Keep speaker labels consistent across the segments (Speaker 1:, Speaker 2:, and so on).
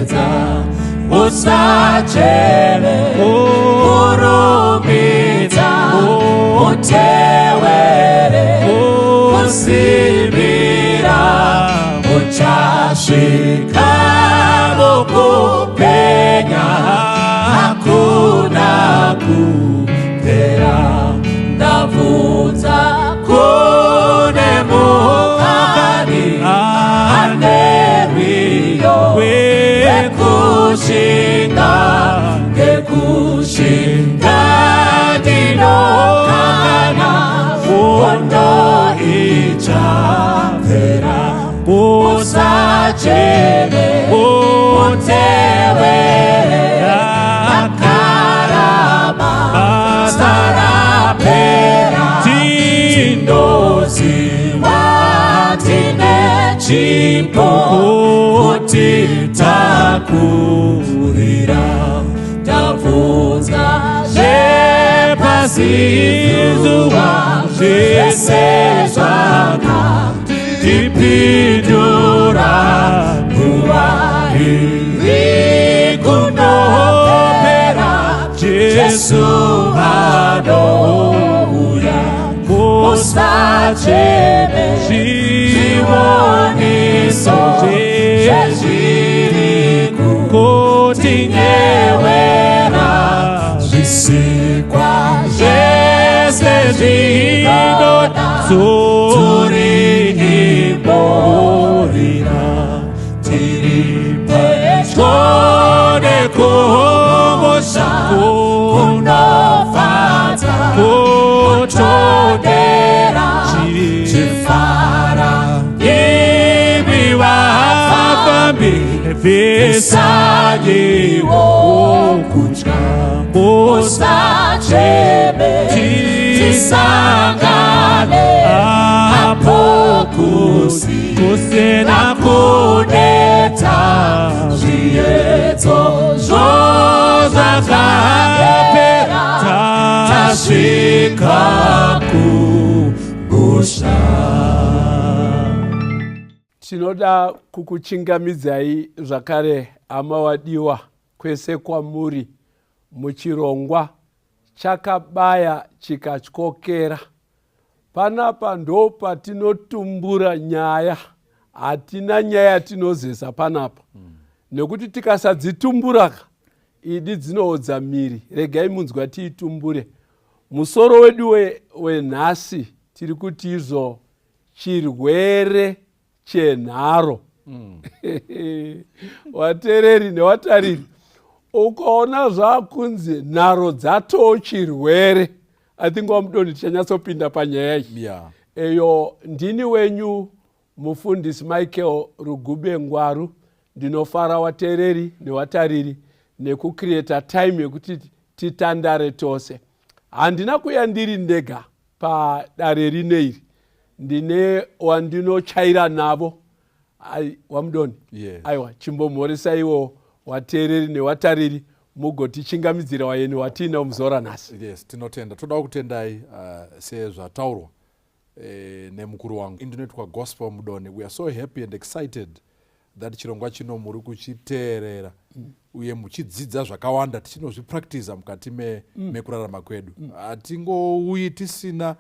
Speaker 1: Chiedza usacheme, kurumidza utewere, kusimbira uchasvika mukupenya, hakuna kupera. Ndabvunza kune mukani ane rwiyo rwekushinga, ngekushinga ndinokana, hondo ichapera. Usacheme, utewere, akarama sarapera, tinoziva tine chipo kuti takurira. Tabvunza zvepasi zuva zvese zvakatipindura, nguva iri kunopera, Jesu anouya. Usacheme, zvioniso zvezviri kutinyevera, zvisikwa zvese zvinoda turiimborira, tiri pedyo nekumusha kunofadza, kutodera chifara imi vafambi, bvisanyiwo kutya. Usacheme, tisangane apo kusina kuneta, zviedzo zvo zvakapera, tasvika kumusha.
Speaker 2: Tinoda kukuchingamidzai zvakare, hama wadiwa, kwese kwamuri muchirongwa Chakabaya Chikatyokera. Panapa ndo patinotumbura nyaya, hatina nyaya yatinozeza panapa nekuti tikasadzitumburaka idi dzinoodza miri. Regai munzwa tiitumbure. Musoro wedu wenhasi tiri kuti izvo chirwere chenharo. Watereri newatariri, ukaona zvakunzi nharo dzatoo chirwere, I think wamudoni tichanyatsopinda panyaya iyi. Eyo ndini wenyu mufundisi Michael Rugube Ngwaru. Ndinofara, wateereri newatariri, nekucreata time yekuti titandare tose. Handina kuya ndiri ndega padare rine iri, ndine wandinochaira navo. Ai wamudoni.
Speaker 3: Yes.
Speaker 2: Aiwa, chimbomhoresaiwo wateereri newatariri, mugotichingamidzira wayeni watiinawo muzuva ranhasi.
Speaker 3: Yes, tinotenda, toda kutendai sezvataurwa nemukuru wangu. Ndinoitwa Gospel Mudoni. We are so happy and excited that chirongwa chino muri kuchiteerera uye muchidzidza zvakawanda, tichinozvipractiza mukati mekurarama kwedu. Hatingouyi tisina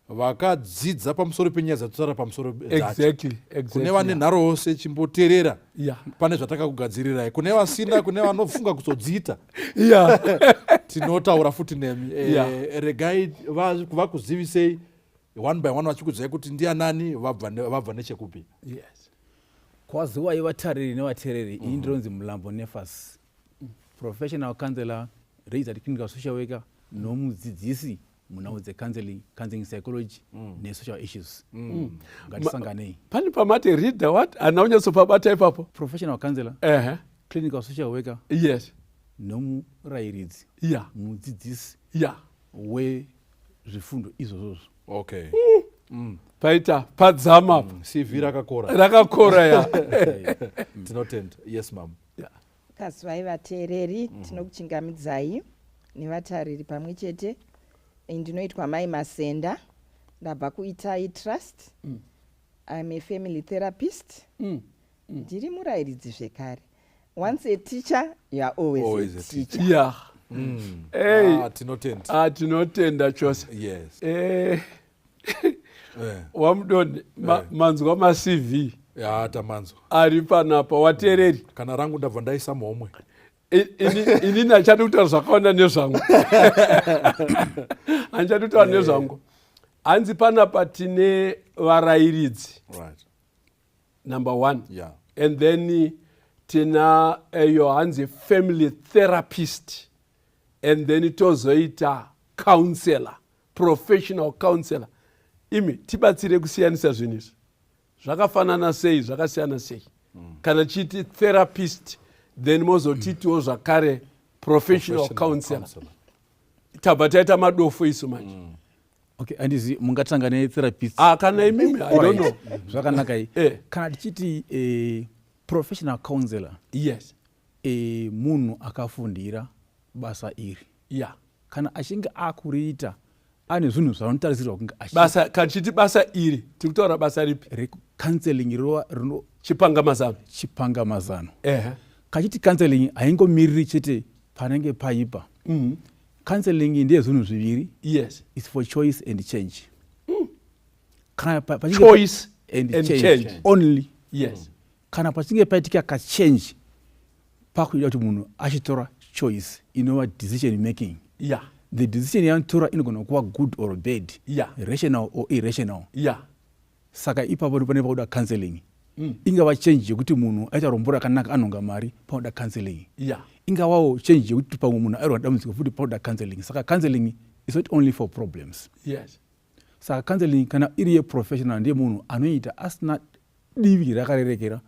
Speaker 3: vakadzidza pamusoro penyaya dzatotaura pamusoro dzacho. Kune vane nharo chimboteerera pane zvatakakugadzirirai. Kune vasina, kune vanofunga kuzodziita, tinotaura futi nemi. Regai vakuzivisei one by one, vachikudzai kuti ndianani, vabva nechekupi.
Speaker 2: Yes.
Speaker 4: Kwaziwai vatariri nevateereri. Ini ndinonzi Mulambo Nefas, professional counselor, registered clinical social worker, nomudzidzisi munhau dzecounseling, counseling psychology nesocial issues. Ngatisanganei.
Speaker 2: Pane pamati reader what? Hana unyatsopabata ipapo.
Speaker 4: Professional counselor, clinical social worker, nomurayiridzi, mudzidzisi wezvifundo izvozvozvo.
Speaker 2: Paita padzama apa.
Speaker 3: CV rakakora.
Speaker 2: Rakakora, ya.
Speaker 3: Tinotenda. Yes, mam.
Speaker 5: Kazivai vateereri, tinokuchingamidzai nevatariri pamwe chete. Ndinoitwa Mai Masenda, ndabva kuItai Trust. I'm a family therapist, ndiri murayiridzi zvekare. Once a teacher, you are always,
Speaker 3: Always
Speaker 5: a
Speaker 3: a
Speaker 5: teacher.
Speaker 2: Yeah. Hey.
Speaker 3: Ah, tinotenda.
Speaker 2: Ah, tinotenda chose.
Speaker 3: Yes.
Speaker 2: Wamudoni, manzwa maCV
Speaker 3: Ya, tamanzwa.
Speaker 2: Ari panapa, wateereri.
Speaker 3: Kana rangu ndabva ndaisa muhomwe.
Speaker 2: Inini handichadi kutaura zvakawanda nezvangu, handichadi kutaura nezvangu. Hanzi panapa tine varayiridzi, number one, and then tina eyo hanzi family therapist, and then tozoita counselor, professional counselor. Imi tibatsire kusiyanisa zvinhu izvi. Zvakafanana sei? Zvakasiyana sei? Kana chiti therapist, then mozotitiwo zvakare professional counselor.
Speaker 3: Counselor.
Speaker 2: Tabva taita madofo isu manje.
Speaker 4: Okay, handizi mungatanga netherapist.
Speaker 2: Ah, kana imimi, I don't know.
Speaker 4: Zvakanaka i. Kana tichiti professional counselor, munhu akafundira basa iri. Kana achinge akuriita, ane zvinhu zvaanotarisirwa kunge
Speaker 2: Basa, kana tichiti basa iri, tiri kutaura basa ripi?
Speaker 4: Recounseling rova rino
Speaker 2: Chipangamazano.
Speaker 4: Chipangamazano. Kachiti counseling haingomiriri chete panenge paipa. Counseling ndeyezvinhu zviviri. It's for choice and change. Kana
Speaker 2: Choice
Speaker 4: and
Speaker 2: and
Speaker 4: change,
Speaker 2: change.
Speaker 4: Only. Kana pachinge paitika kachange, pakuida kuti munhu achitora choice inova decision making. The decision yaanotora inogona kuva good or bad, rational or irrational. Saka ipapo ndipo pane pakuda counseling. Ingava change yekuti munhu aita rombo rakanaka, anhonga mari, panoda counseling. Ingavawo change yekuti pamwe munhu airwa dambudziko futi, panoda counseling. Saka counseling is not only for problems. Saka counseling, kana iri yeprofessional, ndiye munhu anoita asina divi rakarerekera,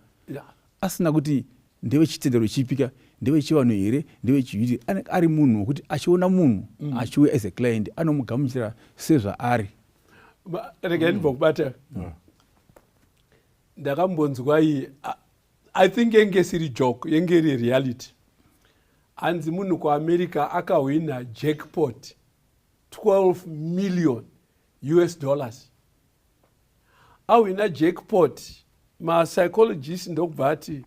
Speaker 4: asina kuti ndevechitendero chipika, ndevechivanhu here, ndevechiyuti. Anenge ari munhu wekuti achiona munhu achiuya as a client, anomugamuchira sezvaari.
Speaker 2: Regai ndibva kubata. Ndakambonzwa iyi, I think yenge siri joke, yenge iri reality. Hanzi munhu kuAmerica akahwina jackpot, 12 million US dollars. Ahwina jackpot, mapsychologist ndokubva ati,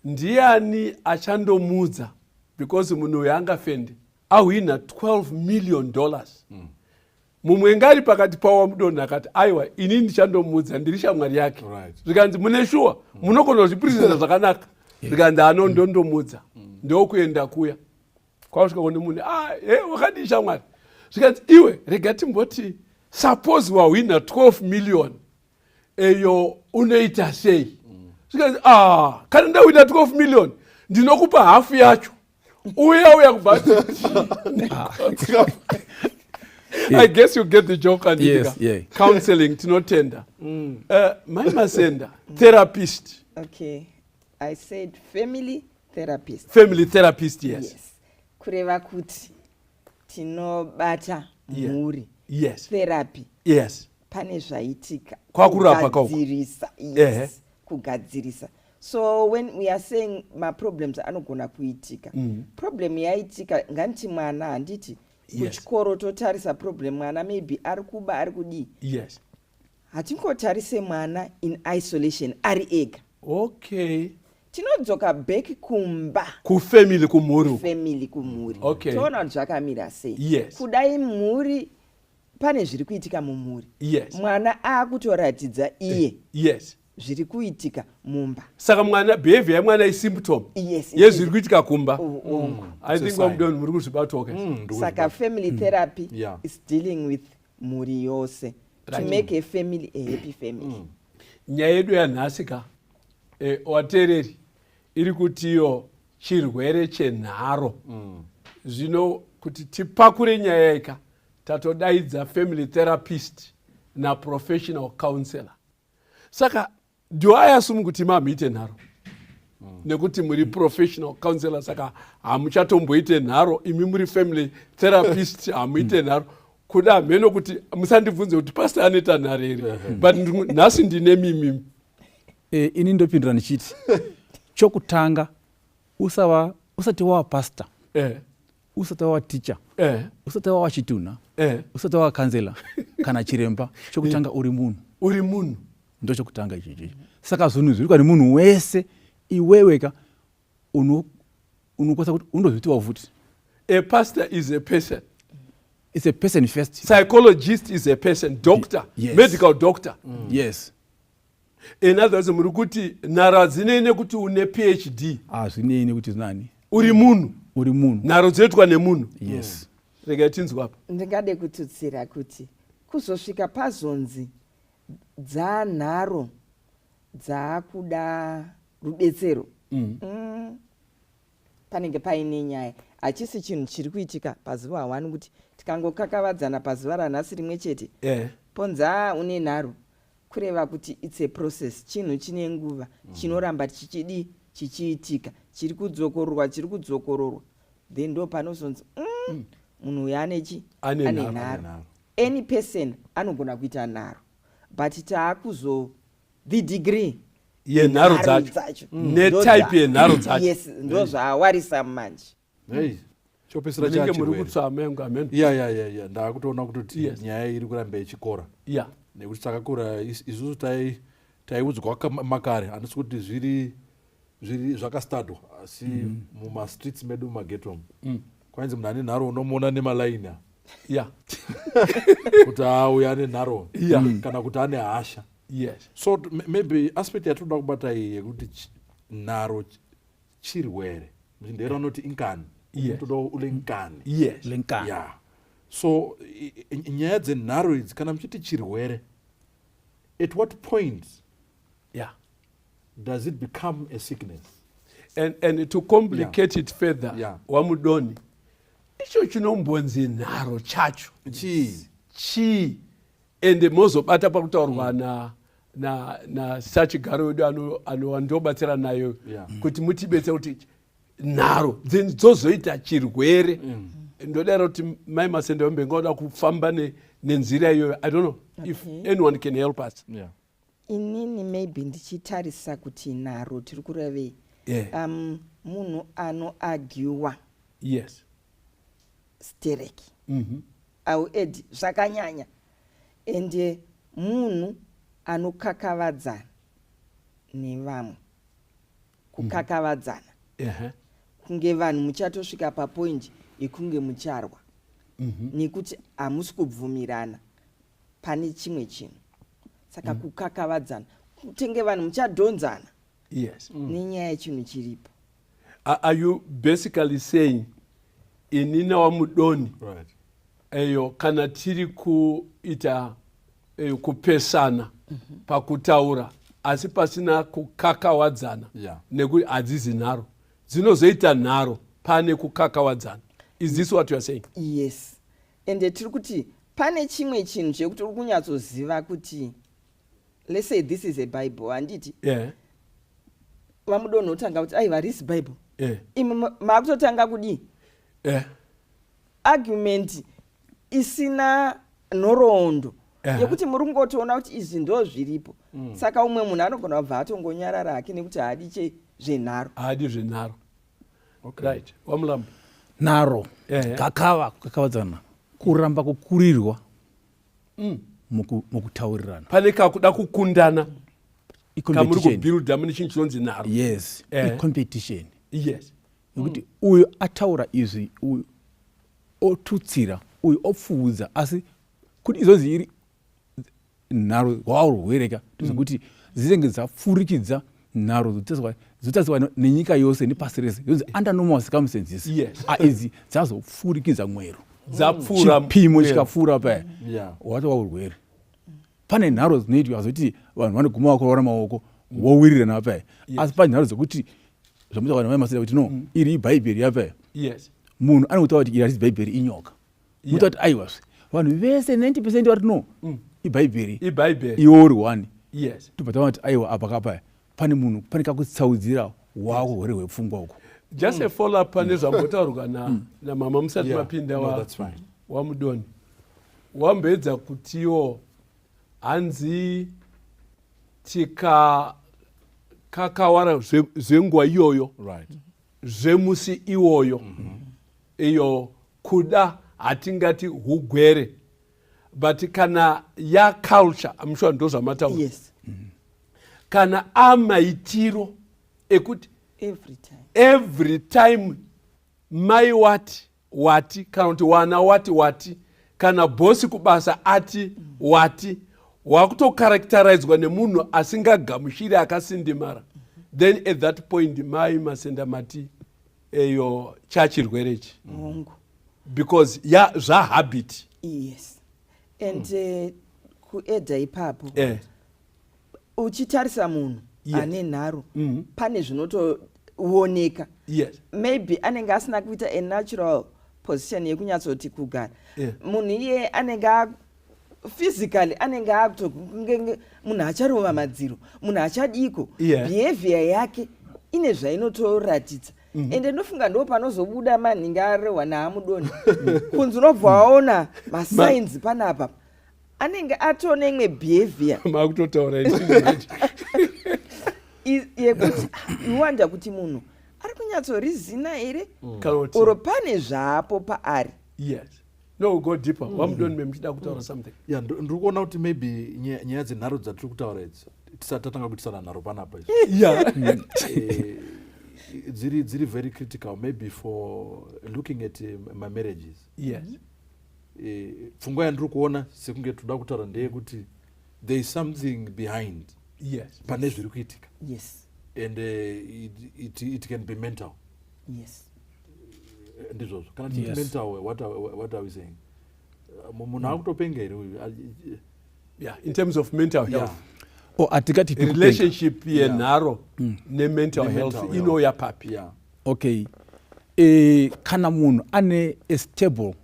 Speaker 2: ndiani achandomudza, because munhu uyu angafende ahwina 12 million dollars? Mumwe ngari pakati pavo, mudonha, akati, "Aiwa, ini ndichandomudza, ndiri shamwari yake." Zvikanzi, "Mune shuwa munogona kuzvipresenta zvakanaka?" Zvikanzi, "Ano ndondomudza." Ndokuenda kuya, kwasvika kune munhu, "Ah, e wakadii shamwari?" Zvikanzi, "Iwe, rega timboti suppose wahwina 12 million eyo, unoita sei?" Zvikanzi, "Ah, kana ndahwina 12 million, ndinokupa hafu yacho." Uya uya kubva. I guess you get the joke.
Speaker 4: Yes,
Speaker 2: Andika.
Speaker 4: Yeah.
Speaker 2: Counseling, tinotenda. Mai Masenda, therapist.
Speaker 5: Okay, I said family therapist.
Speaker 2: Family therapist, yes.
Speaker 5: Yes, kureva kuti tinobata mhuri. Therapy, pane zvaitika.
Speaker 2: Kwakurapa kauku.
Speaker 5: Kugadzirisa, yes, kugadzirisa. So when we are saying maproblems anogona kuitika, problem yaitika, nganti mwana, handiti, kuchikoro, totarisa problem, mwana maybe ari kuba, ari kudii. Hatingotarise mwana in isolation ari ega. Tinodzoka back kumba.
Speaker 2: Kufamily, kumhuri uku.
Speaker 5: Family, kumhuri. Toona kuti zvakamira sei. Kudai mhuri pane zviri kuitika mumhuri, mwana akutoratidza iye zviri kuitika mumba.
Speaker 2: Saka mwana, behavior yemwana isymptom
Speaker 5: Yes, it
Speaker 2: yezviri
Speaker 5: is.
Speaker 2: kuitika kumba.
Speaker 5: Ongo.
Speaker 2: I
Speaker 3: It's a
Speaker 2: think
Speaker 3: sign.
Speaker 2: wamudoni muri kuzvibatawo ke.
Speaker 5: Saka family therapy is dealing with mhuri yose to make a family a happy family.
Speaker 2: Nyaya yedu yanhasi ka, wateereri, iri kutiyo chirwere chenharo. Zvino kuti tipakure nyaya ika, tatodaidza family therapist naprofessional counselor. Saka do I assume kuti mamuite nharo nekuti muri professional counselor? Saka hamuchatomboite nharo imi muri family therapist, hamuite nharo. Kuda mheno kuti musandibvunze kuti pastor anoita nharo here, but nhasi ndine mimimi.
Speaker 4: Ini ndopindura ndichiti, chokutanga, usava, usati wava pastor, usati wava teacher, usati wava chitunha, usati wava counselor kana chiremba, chokutanga uri munhu.
Speaker 2: Uri munhu.
Speaker 4: Ndo chokutanga ichocho. Saka zvinhu zviri kwa nemunhu wese, iwewe ka. Unokwanisa kuti undozvitiwa futi.
Speaker 2: A pastor is a person.
Speaker 4: It's a person first.
Speaker 2: Psychologist is a person, doctor, medical doctor. In other words, muri kuti nharo hadzinei nekuti une PhD.
Speaker 4: Hazvinei nekuti zinani.
Speaker 2: Uri munhu.
Speaker 4: Uri munhu.
Speaker 2: Nharo dzinoitwa nemunhu.
Speaker 4: Yes.
Speaker 2: Regai tinzwa apa.
Speaker 5: Ndingade kututsira kuti kuzosvika pazonzi dzanharo dzaakuda rubetsero, panenge paine nyaya. Hachisi chinhu chiri kuitika pazuva 1, kuti tikangokakavadzana pazuva ranhasi rimwe chete, ponzi, "A, une nharo." Kureva kuti it's a process, chinhu chine nguva, chinoramba chichidi chichiitika, chiri kudzokororwa, chiri kudzokororwa, then ndo panozonzi, munhu uyu ane chi
Speaker 2: Ane
Speaker 5: ane
Speaker 2: nharo.
Speaker 5: nharo."
Speaker 3: Nharo.
Speaker 5: Any person anogona kuita nharo, but taakuzo the degree
Speaker 2: yenharo
Speaker 5: nharo
Speaker 2: dzacho
Speaker 5: dzacho.
Speaker 2: Netype yenharo dzacho.
Speaker 5: Yes, ndo zvaawarisa manje.
Speaker 3: Hey, chopesera
Speaker 2: Munenge muri
Speaker 3: chachirwere.
Speaker 2: kutsvama yangu, amen.
Speaker 3: Ya, ndakutoona kutoti nyaya iri kuramba ichikora, nekuti takakura isusu taiudzwa makare, handisi kuti zviri zvakastadwa, asi mumastreets medu, mumageto umu, kwainzi munhu ane nharo unomuona nemalaini, kuti auya ane nharo kana kuti ane hasha. So maybe aspect yatinoda kubata iyi yekuti nharo chirwere, muchindera unoti inkani. Toda ule nkani.
Speaker 4: Lenkani.
Speaker 3: Yeah, so nyaya dzenharo idzi, kana muchiti chirwere, at what point does it become a sickness?
Speaker 2: And to complicate it further, wamudoni, icho chinombonzi nharo chacho
Speaker 3: chii?
Speaker 2: Chii? Ende mozobata pakutaurwa na sachigaro wedu andobatsira nayo kuti mutibetse kuti nharo dzozoita chirwere. Ndodara kuti mai Masende vambe ngauda kufamba nenzira iyoyo. I don't know if anyone can help us.
Speaker 5: Inini maybe ndichitarisa kuti nharo tiri kurevei, munhu anoargua stereki, au ed zvakanyanya, ende munhu anokakavadzana nevamwe, kukakavadzana kunge vanhu muchatosvika papoint yekunge mucharwa, nekuti hamusi kubvumirana pane chimwe chinhu. Saka kukakavadzana kutenge vanhu muchadhonzana nenyaya yechinhu chiripo.
Speaker 2: Are you basically saying inina wamudoni, eyo kana tiri kuita eyo kupesana pakutaura asi pasina kukakawadzana, nekuti hadzizi nharo, dzinozoita nharo pane kukakawadzana? Is this what you are saying?
Speaker 5: Yes, ende tiri kuti pane chimwe chinhu chekuti uri kunyatsoziva kuti, let's say this is a Bible, handiti?
Speaker 2: Yeah.
Speaker 5: Vamudonho otanga kuti, "Aiwa, risi Bible." Imi maakutotanga kudii? Argument isina nhoroondo, yekuti muri kungotoona kuti izvi ndo zviripo. Saka umwe munhu anogona kubva atongonyarara hake nekuti haadi zvenharo.
Speaker 2: Haadi zvenharo. Right, wamulambo.
Speaker 4: Nharo, gakava, kukakavadzana, kuramba kukurirwa mukutaurirana.
Speaker 2: Pane kakuda kukundana kamuri
Speaker 4: I-competition.
Speaker 2: Kubuilda mune chinhu chinonzi nharo.
Speaker 4: Yes. I-competition, nekuti uyu ataura izvi, uyu otutsira, uyu opfuudza, asi kuti izvozvi iri nharo hwaurwereka, tozekuti dzinenge dzapfurikidza nharo dzotariswa nenyika yose nepasi rese, zonzi under normal circumstances, ah, idzi dzazopfurikidza mwero.
Speaker 2: Dzapfuura
Speaker 4: Chipimo
Speaker 2: mwero.
Speaker 4: chikapfuura paya, watova urwere. Pane nharo dzinoitwa zoti vanhu vanoguma vakurwara maoko, vowirirana paya, asi pane nharo dzekuti zvamuita vanhu vaimasira kuti, "No, iri ibhaibheri yapaya." Munhu anotaura kuti, "Iri harisi bhaibheri, inyoka." Muta kuti, "Aiwazve, vanhu vese 90% vari, no, ibhaibheri."
Speaker 2: Ibhaibheri.
Speaker 4: Iwe uri one. Tobva taona kuti, aiwa, apa kapaya pane munhu, pane kakutsaudzira wako urwere hwepfungwa uko.
Speaker 2: Just a follow up pane zvambotaurwa namama musati mapinda.
Speaker 3: No, that's fine.
Speaker 2: Wamudoni wamboedza kutiwo hanzi tikakakawara zvenguva iyoyo, zvemusi iwoyo, iyo kuda hatingati hugwere, but kana yaculture, I'm sure ndo zvamataura,
Speaker 5: Yes.
Speaker 2: kana amaitiro ekuti
Speaker 5: Every time.
Speaker 2: Every time mai wati wati, kana kuti wana wati wati, kana bhosi kubasa ati wati, wakutokarakitaridzwa nemunhu asingagamuchiri, akasindimara. Then at that point, mai Masenda, mati eyo chachirwere ichi.
Speaker 5: Hongu.
Speaker 2: Because ya zvahabit.
Speaker 5: Yes, and kuedha ipapo, uchitarisa munhu ane nharo, pane zvinotooneka. Maybe anenge asina kuita a natural position yekunyatsoti kugara. Munhu iye anenge physically anenge akuto munhu acharova madziro, munhu achadiko. Behavior yake ine zvainotoratidza. Ende ndofunga ndo panozobuda manhingi arehwa naamudoni kunzi unobva waona masigns panapa, anenge atone imwe behavior.
Speaker 2: Makutotaura.
Speaker 5: Yekuti iwanda kuti munhu ari kunyatsorizina here
Speaker 2: kana kuti
Speaker 5: oro pane zvaapo paari.
Speaker 2: Yes, no, go deeper. Wamudoni, memuchida kutaura something?
Speaker 3: Ya, ndiri kuona kuti maybe nyaya dzenharo dzatiri kutaura idzi, tisati tatanga kuitisana nharo panapa izvi, dziri very critical maybe for looking at mamarriages. Pfungwa yandiri kuona sekunge toda kutaura ndeyekuti there is something behind pane zviri kuitika and it can be mental. Ndizvozvo kana tichiti mental, what are we saying? Munhu akutopenga here uyu?
Speaker 2: Yeah, in terms of mental health.
Speaker 4: O, hatingati kupenga.
Speaker 2: Relationship yenharo nemental
Speaker 3: Ne-mental
Speaker 2: health
Speaker 3: health.
Speaker 2: inoya papi?
Speaker 4: Okay, kana munhu ane a stable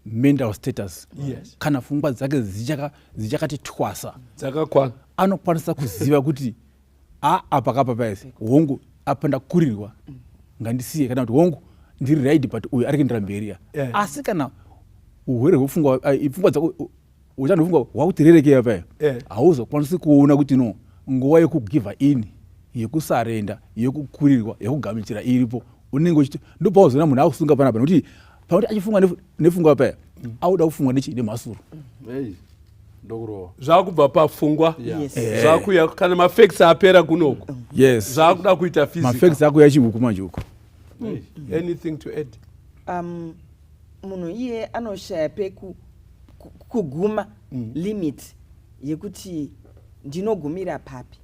Speaker 4: mental status, kana pfungwa dzake dzichakati twasa,
Speaker 2: dzakakwana,
Speaker 4: anokwanisa kuziva kuti a apa kapa paisi, hongu, apa ndakurirwa, ngandisiye, kana kuti hongu, ndiri right, but uyu ari kuendera mberi ya. Asi kana urwere hwepfungwa, pfungwa dzako, utano hwepfungwa hwakuti rerekei paya, hauzokwanisi kuona kuti no, nguva yekugiva in, yekusarenda, yekukurirwa, yekugamuchira iripo. Unenge uchiti ndopauzoona munhu akusunga panapa, nekuti pakuti achifunga nepfungwa paya, auda kufunga nemhasuru.
Speaker 3: Hey, ndokurova.
Speaker 2: Zvakubva pafungwa, zvakuya kana mafacts apera kunoku, zvakuda kuita physical.
Speaker 4: Mafacts akuya chihuku manje uko.
Speaker 3: Hey.
Speaker 2: Anything to add?
Speaker 5: Munhu iye anoshaya kuguma, limit yekuti ndinogumira papi.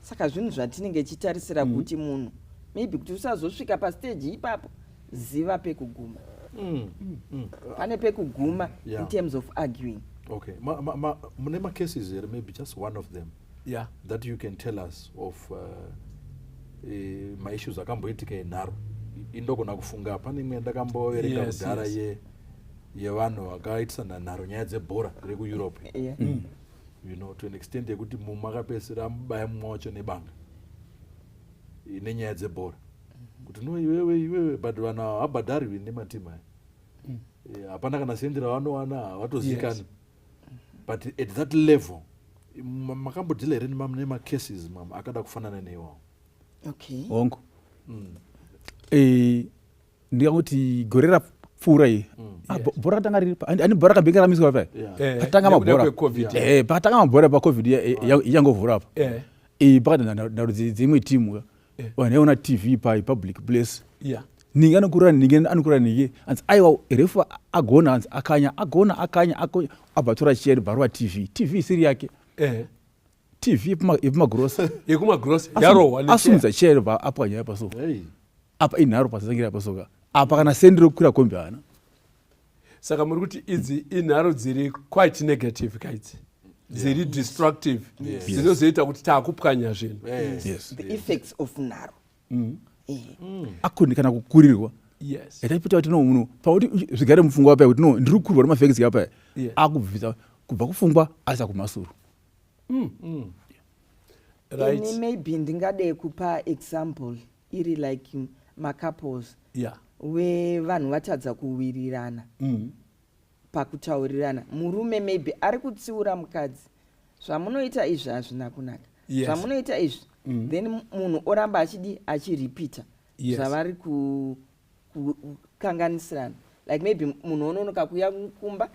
Speaker 5: Saka zvinhu zvatinenge tichitarisira kuti munhu maybe kuti usazosvika pastage ipapo, ziva pekuguma. Pane pekuguma in terms of arguing.
Speaker 3: Okay, mune macases here, maybe just one of them that you can tell us of, maissues akamboitika enharo? Indogona kufunga pane imwe yandakamboverenga kudhara yevanhu vakaitisana nharo, nyaya dzebhora rekuEurope, to an extent yekuti mumwe akapedzisira amubaya mumwe wacho nebanga, nenyaya dzebhora, kuti no, iwewe, iwewe, but vanhu ava havabhadharwi nematimu aya. Hapana kana sendi ravanowana, havatozikanwi. But at that level, makambodhila here nemacases akada kufanana neiwawo?
Speaker 5: Okay.
Speaker 4: Hongu. Ndingangoti gore rapfuura iyi, bhora ratanga riri ani, bhora rakabhenge ramiswa paya. Patanga
Speaker 2: Nekuda
Speaker 4: mabhora.
Speaker 2: kweCOVID.
Speaker 4: Pakatanga mabhora paCOVID ichangovhura apa, pakati nharo dzimwe timu, vanhu vaiona TV pa public place. Ninge anokurira ninge, anokurira ninge, anzi aiwa, refu agona, anzi akanya, agona, akanya, akonya, abva atora chair, bvarova TV, TV isiri yake. TV yepamagrosa.
Speaker 2: Yekumagrosa yarohwa nechair.
Speaker 4: Asumudza chair, bva apwanya apa so.
Speaker 3: Hey.
Speaker 4: Apa inharo pasasangira apa soka, apa kana sendi rokukwira kombi hana.
Speaker 2: Saka muri kuti idzi inharo dziri quite negative kaidzi, dziri destructive, dzinozoita kuti taakupwanya zvinhu.
Speaker 4: Yes.
Speaker 5: The effects of nharo.
Speaker 4: Akoni kana kukurirwa, yatapita kuti no, munhu pakuti zvigare mupfungwa paya kuti no, ndiri kukurirwa nemafacts apa, akubvisa kubva kupfungwa aisa kumasuru.
Speaker 5: Ini maybe ndingade kupa example iri like macouples wevanhu vatadza kuwirirana pakutaurirana. Murume maybe ari kutsiura mukadzi, zvamunoita izvi hazvina kunaka, zvamunoita izvi. Then munhu oramba achidi achiripita zvavari kukanganisirana. Like maybe munhu ononoka kuuya kumba,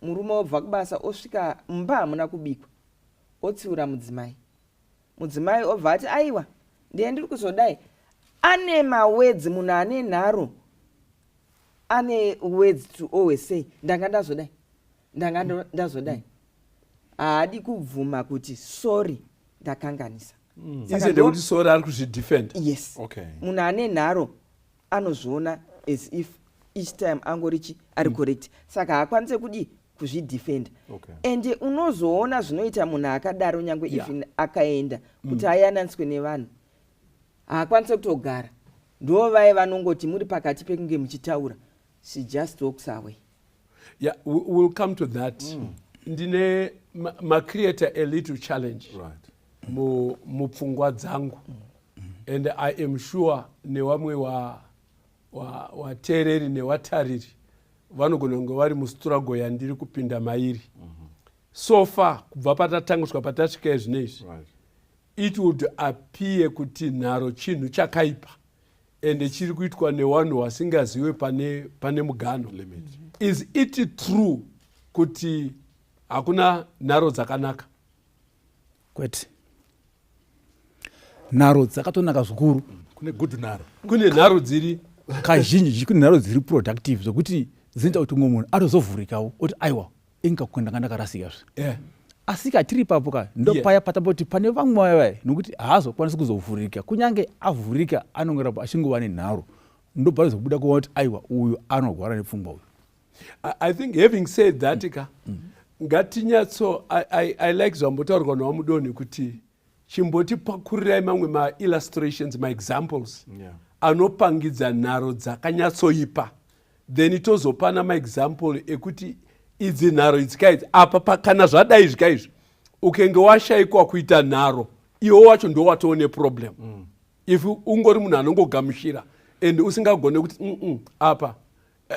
Speaker 5: murume obva kubasa, osvika mumba hamuna kubikwa, otsiura mudzimai. Mudzimai obva ati aiwa. Ndiye ndiri kuzodai. Ane mawords, munhu ane nharo ane words to always say, ndanga ndazodai, ndanga ndazodai. Haadi kubvuma kuti sorry, ndakanganisa.
Speaker 2: Saka instead yekuti sorry, ari kuzvidefend.
Speaker 5: Yes. Munhu ane nharo anozviona as if each time angori chi ari correct, saka haakwanise kudi kuzvidefenda. Ende unozoona zvinoita munhu akadaro, nyange even akaenda kuti ayananiswe nevanhu, haakwanise kutogara. Ndo vai vanongoti muri pakati pekunge muchitaura, she just walks away.
Speaker 2: Yeah, we'll come to that. Ndine macreate a little challenge mupfungwa dzangu, and I am sure nevamwe wateereri newatariri vanogona kunge vari mustruggle yandiri kupinda mairi. So far, kubva patatanga kusvika patasvika izvinezvi, it would appear kuti nharo chinhu chakaipa ende chiri kuitwa nevanhu vasingazive pane mugano.
Speaker 3: Limit.
Speaker 2: Is it true kuti hakuna nharo dzakanaka?
Speaker 4: Kwete, nharo dzakatonaka zvikuru.
Speaker 3: Kune good nharo.
Speaker 2: Kune nharo dziri
Speaker 4: Kazhinji kune nharo dziri productive, zvokuti dzinoita kuti umwe munhu atozovhurikawo oti, "Aiwa, inga ndanga ndakarasikazve." Asi katiri ipapo ka, ndo paya patamboti pane vamwe vaya, nokuti haazokwanisi kuzovhurika. Kunyange avhurika, anongoramba achingova nenharo. Ndobva rizobuda kuona kuti, aiwa, uyu anorwara nepfungwa uyu.
Speaker 2: I think, having said that ka, ngatinyatso I like zvambotaurwa naVaMudoni kuti chimbotipakurirai mamwe maillustrations, maexamples anopangidza nharo dzakanyatsoipa, then tozopana maexample ekuti idzi nharo idzi kaidzi apa kana zvadai zvikaizvi, ukenge washayikwa kuita nharo, iwe wacho ndo watoo neproblem. If ungori munhu anongogamuchira and usingagone kuti apa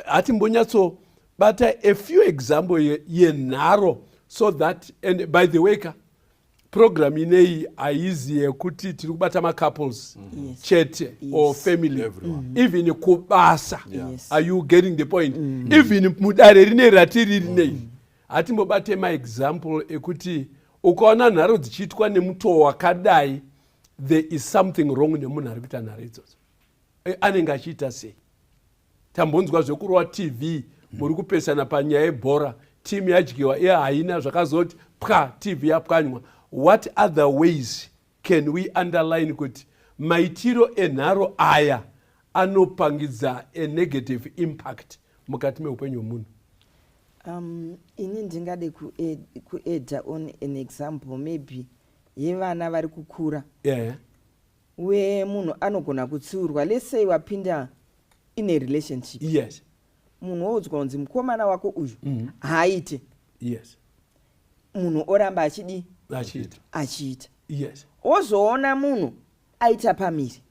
Speaker 2: hatimbonyatsobata a few example yenharo so that, and by the way ka, program ineyi haizi yekuti tiri kubata macouples chete or family.
Speaker 3: Everyone.
Speaker 2: Even kubasa. Are you getting the point? Even mudare rine ratiri rinei, hatimbobate maexample ekuti ukaona nharo dzichiitwa nemutoo wakadai, there is something wrong nemunhu ari kuita nharo idzodzo. Anenge achiita sei? Tambonzwa zvekurova TV, muri kupesana panyaya yebhora, timu yadyiwa, iye haina zvakazoti pwa, TV yapwanywa. What other ways can we underline kuti maitiro enharo aya anopangidza a negative impact mukati meupenyu hwemunhu?
Speaker 5: Ini ndingade kuadda on an example maybe yevana vari kukura, wemunhu anogona kutsiurwa. Let's say wapinda in a relationship, munhu woudzwa kunzi mukomana wako uyu haaite. Munhu oramba achidi
Speaker 2: Achiita.
Speaker 5: Achiita. Wozoona munhu aita pamiri,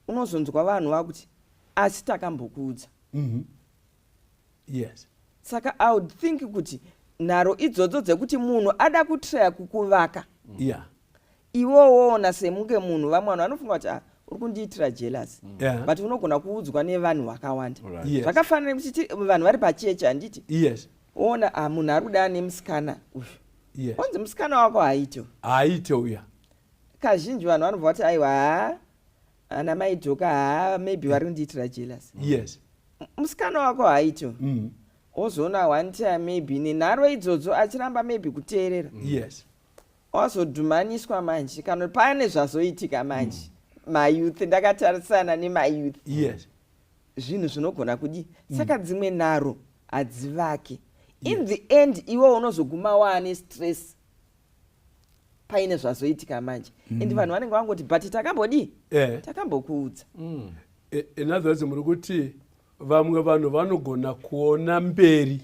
Speaker 5: unozonzwa vanhu vakuti, "Asi takambokuudza." Saka I would think kuti nharo idzodzo dzekuti munhu ada kutraya kukuvaka, iwe woona semunge munhu, vamwe vanhu vanofunga kuti, "Ah, uri kundiitira jealous," but unogona kuudzwa nevanhu vakawanda. Zvakafanana nekuti vanhu vari pachechi, handiti? Woona, ah, munhu ari kuda nemusikana uyu, onzi musikana wako haaite.
Speaker 2: Haaite uya.
Speaker 5: Kazhinji vanhu vanobva vati, "Aiwa, haa, ana maidhoka, haa, maybe vari kundiitira jealous." Musikana wako haaite. Wozoona one time maybe nenharo idzodzo achiramba maybe kuteerera, wazodhumaniswa manje kana pane zvazoitika manje. Mayouth, ndakatarisana nemayouth, zvinhu zvinogona kudi. Saka dzimwe nharo hadzivake. In the end iwe unozoguma waane stress paine zvazoitika manje, and vanhu vanenge vangoti, "But takambodii? Takambokuudza."
Speaker 2: In other words, muri kuti vamwe vanhu vanogona kuona mberi,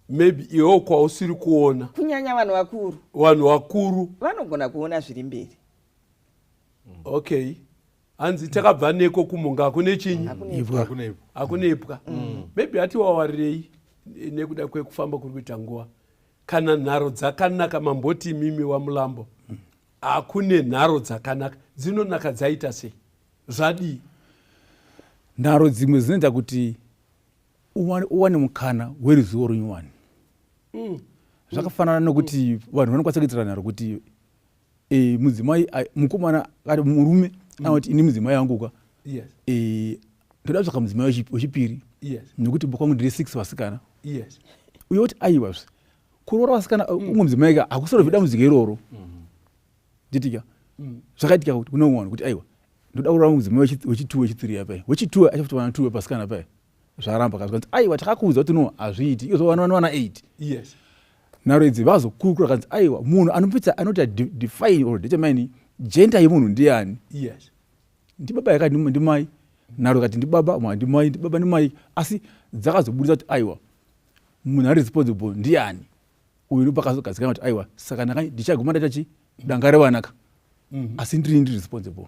Speaker 2: maybe iwewo kwausiri kuona.
Speaker 5: Kunyanya vanhu vakuru.
Speaker 2: Vanhu vakuru.
Speaker 5: Vanogona kuona zviri mberi.
Speaker 2: Okay, hanzi takabva neko kumunga, hakune chinyi?
Speaker 5: Hakune
Speaker 4: Ipwa.
Speaker 3: Hakune ipwa.
Speaker 2: Hakune ipwa. Maybe hatiwawarirei nekuda kwekufamba kuri kuita nguva. Kana nharo dzakanaka, mamboti imimi waMulambo hakune nharo dzakanaka, dzinonaka dzaita sei, zvadii?
Speaker 4: Nharo dzimwe dzinoita kuti uwane mukana weruzivo runyowani. Zvakafanana nokuti vanhu vanokwanisa kuitira nharo kuti Mudzimai, mukomana akati murume anoti, "Ini mudzimai wangu ka, ndoda kutsvaka mudzimai wechipiri nekuti kwangu ndiri six vasikana." Uye kuti, "Aiwazve, kuroora vasikana, umwe mudzimai ka, hakusolve dambudziko iroro." Nditika zvakaitika kuti kune umwe vanhu kuti, "Aiwa, ndoda kuroora mudzimai wechi2, wechi3." Apai wechi2 achafuti vana 2 vepasikana pai zvaramba kazi. "Aiwa, takakuudza kuti no, hazviiti izvo, vana vana 8." Nharo idzi vazokurukura, kanzi, "Aiwa, munhu anopedza anoti define or determine gender yemunhu ndiani?" Ndibaba yakati ndimai. Nharo ikati ndibaba, mwa ndimai, ndibaba, ndimai. Asi dzakazobudisa kuti, aiwa, munhu ari responsible ndiani uyu? Ndopakazogadzikana kuti, aiwa, saka ndichaguma ndaita chi danga revanaka, asi ndiri responsible.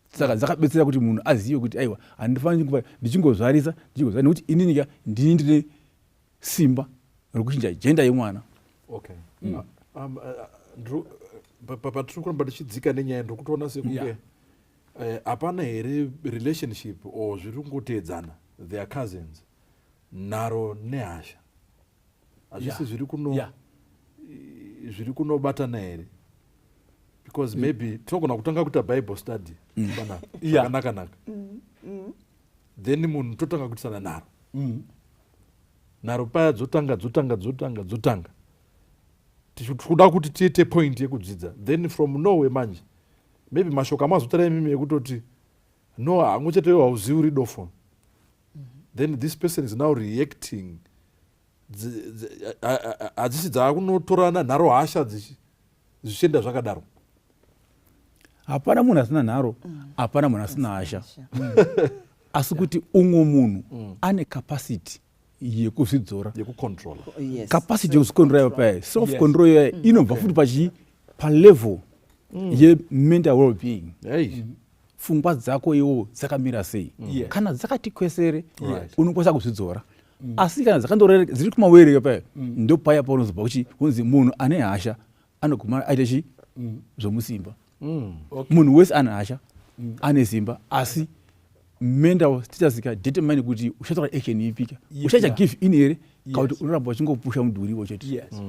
Speaker 4: Saka dzakabetsera kuti munhu azive kuti, aiwa, handifaniri kuva ndichingozvarisa, ndichingozvarisa, nekuti inini ka ndini ndine simba rekuchinja gender yemwana.
Speaker 3: Okay. Patiri kuramba tichidzika nenyaya, ndiri kutoona sekunge hapana here relationship or zviri kungoteedzana, their cousins, nharo nehasha? Hazvisi zviri kuno zviri kunobatana here? Because maybe tinogona kutanga kuita Bible study panapa zvakanaka-naka, then munhu totanga kuitisana nharo. Nharo paya dzotanga, dzotanga, dzotanga, dzotanga, tichikuda kuti tiite point yekudzidza. Then from nowhere manje maybe mashoko amazotaura imimi ekutoti, "No, hangu chete, iwe hauzivi, uri dofo." Then this person is now reacting. Hadzisi dzaakunotorana nharo, hasha zvichienda zvakadaro.
Speaker 4: Hapana munhu asina nharo, hapana munhu asina hasha, asi kuti umwe munhu ane capacity yekuzvidzora.
Speaker 3: Yekucontrola.
Speaker 4: Capacity yekuzvicontrola paya, self control iya inobva futi pachi palevel yemental well being.
Speaker 3: Hey.
Speaker 4: Pfungwa dzako iwo dzakamira sei? Kana dzakati kwesere, unokwanisa kuzvidzora, asi kana dzakandorere, dziri kumawerere paya, ndo paya paunozobva kuchi kunzi munhu ane hasha anoguma aita chi zvomusimba. Munhu wese ane hasha ane simba, asi mental status ka determine kuti uchatora action ipika, uchaita give in here kana kuti unoramba uchingopusha mudhuri chete.
Speaker 2: Yes,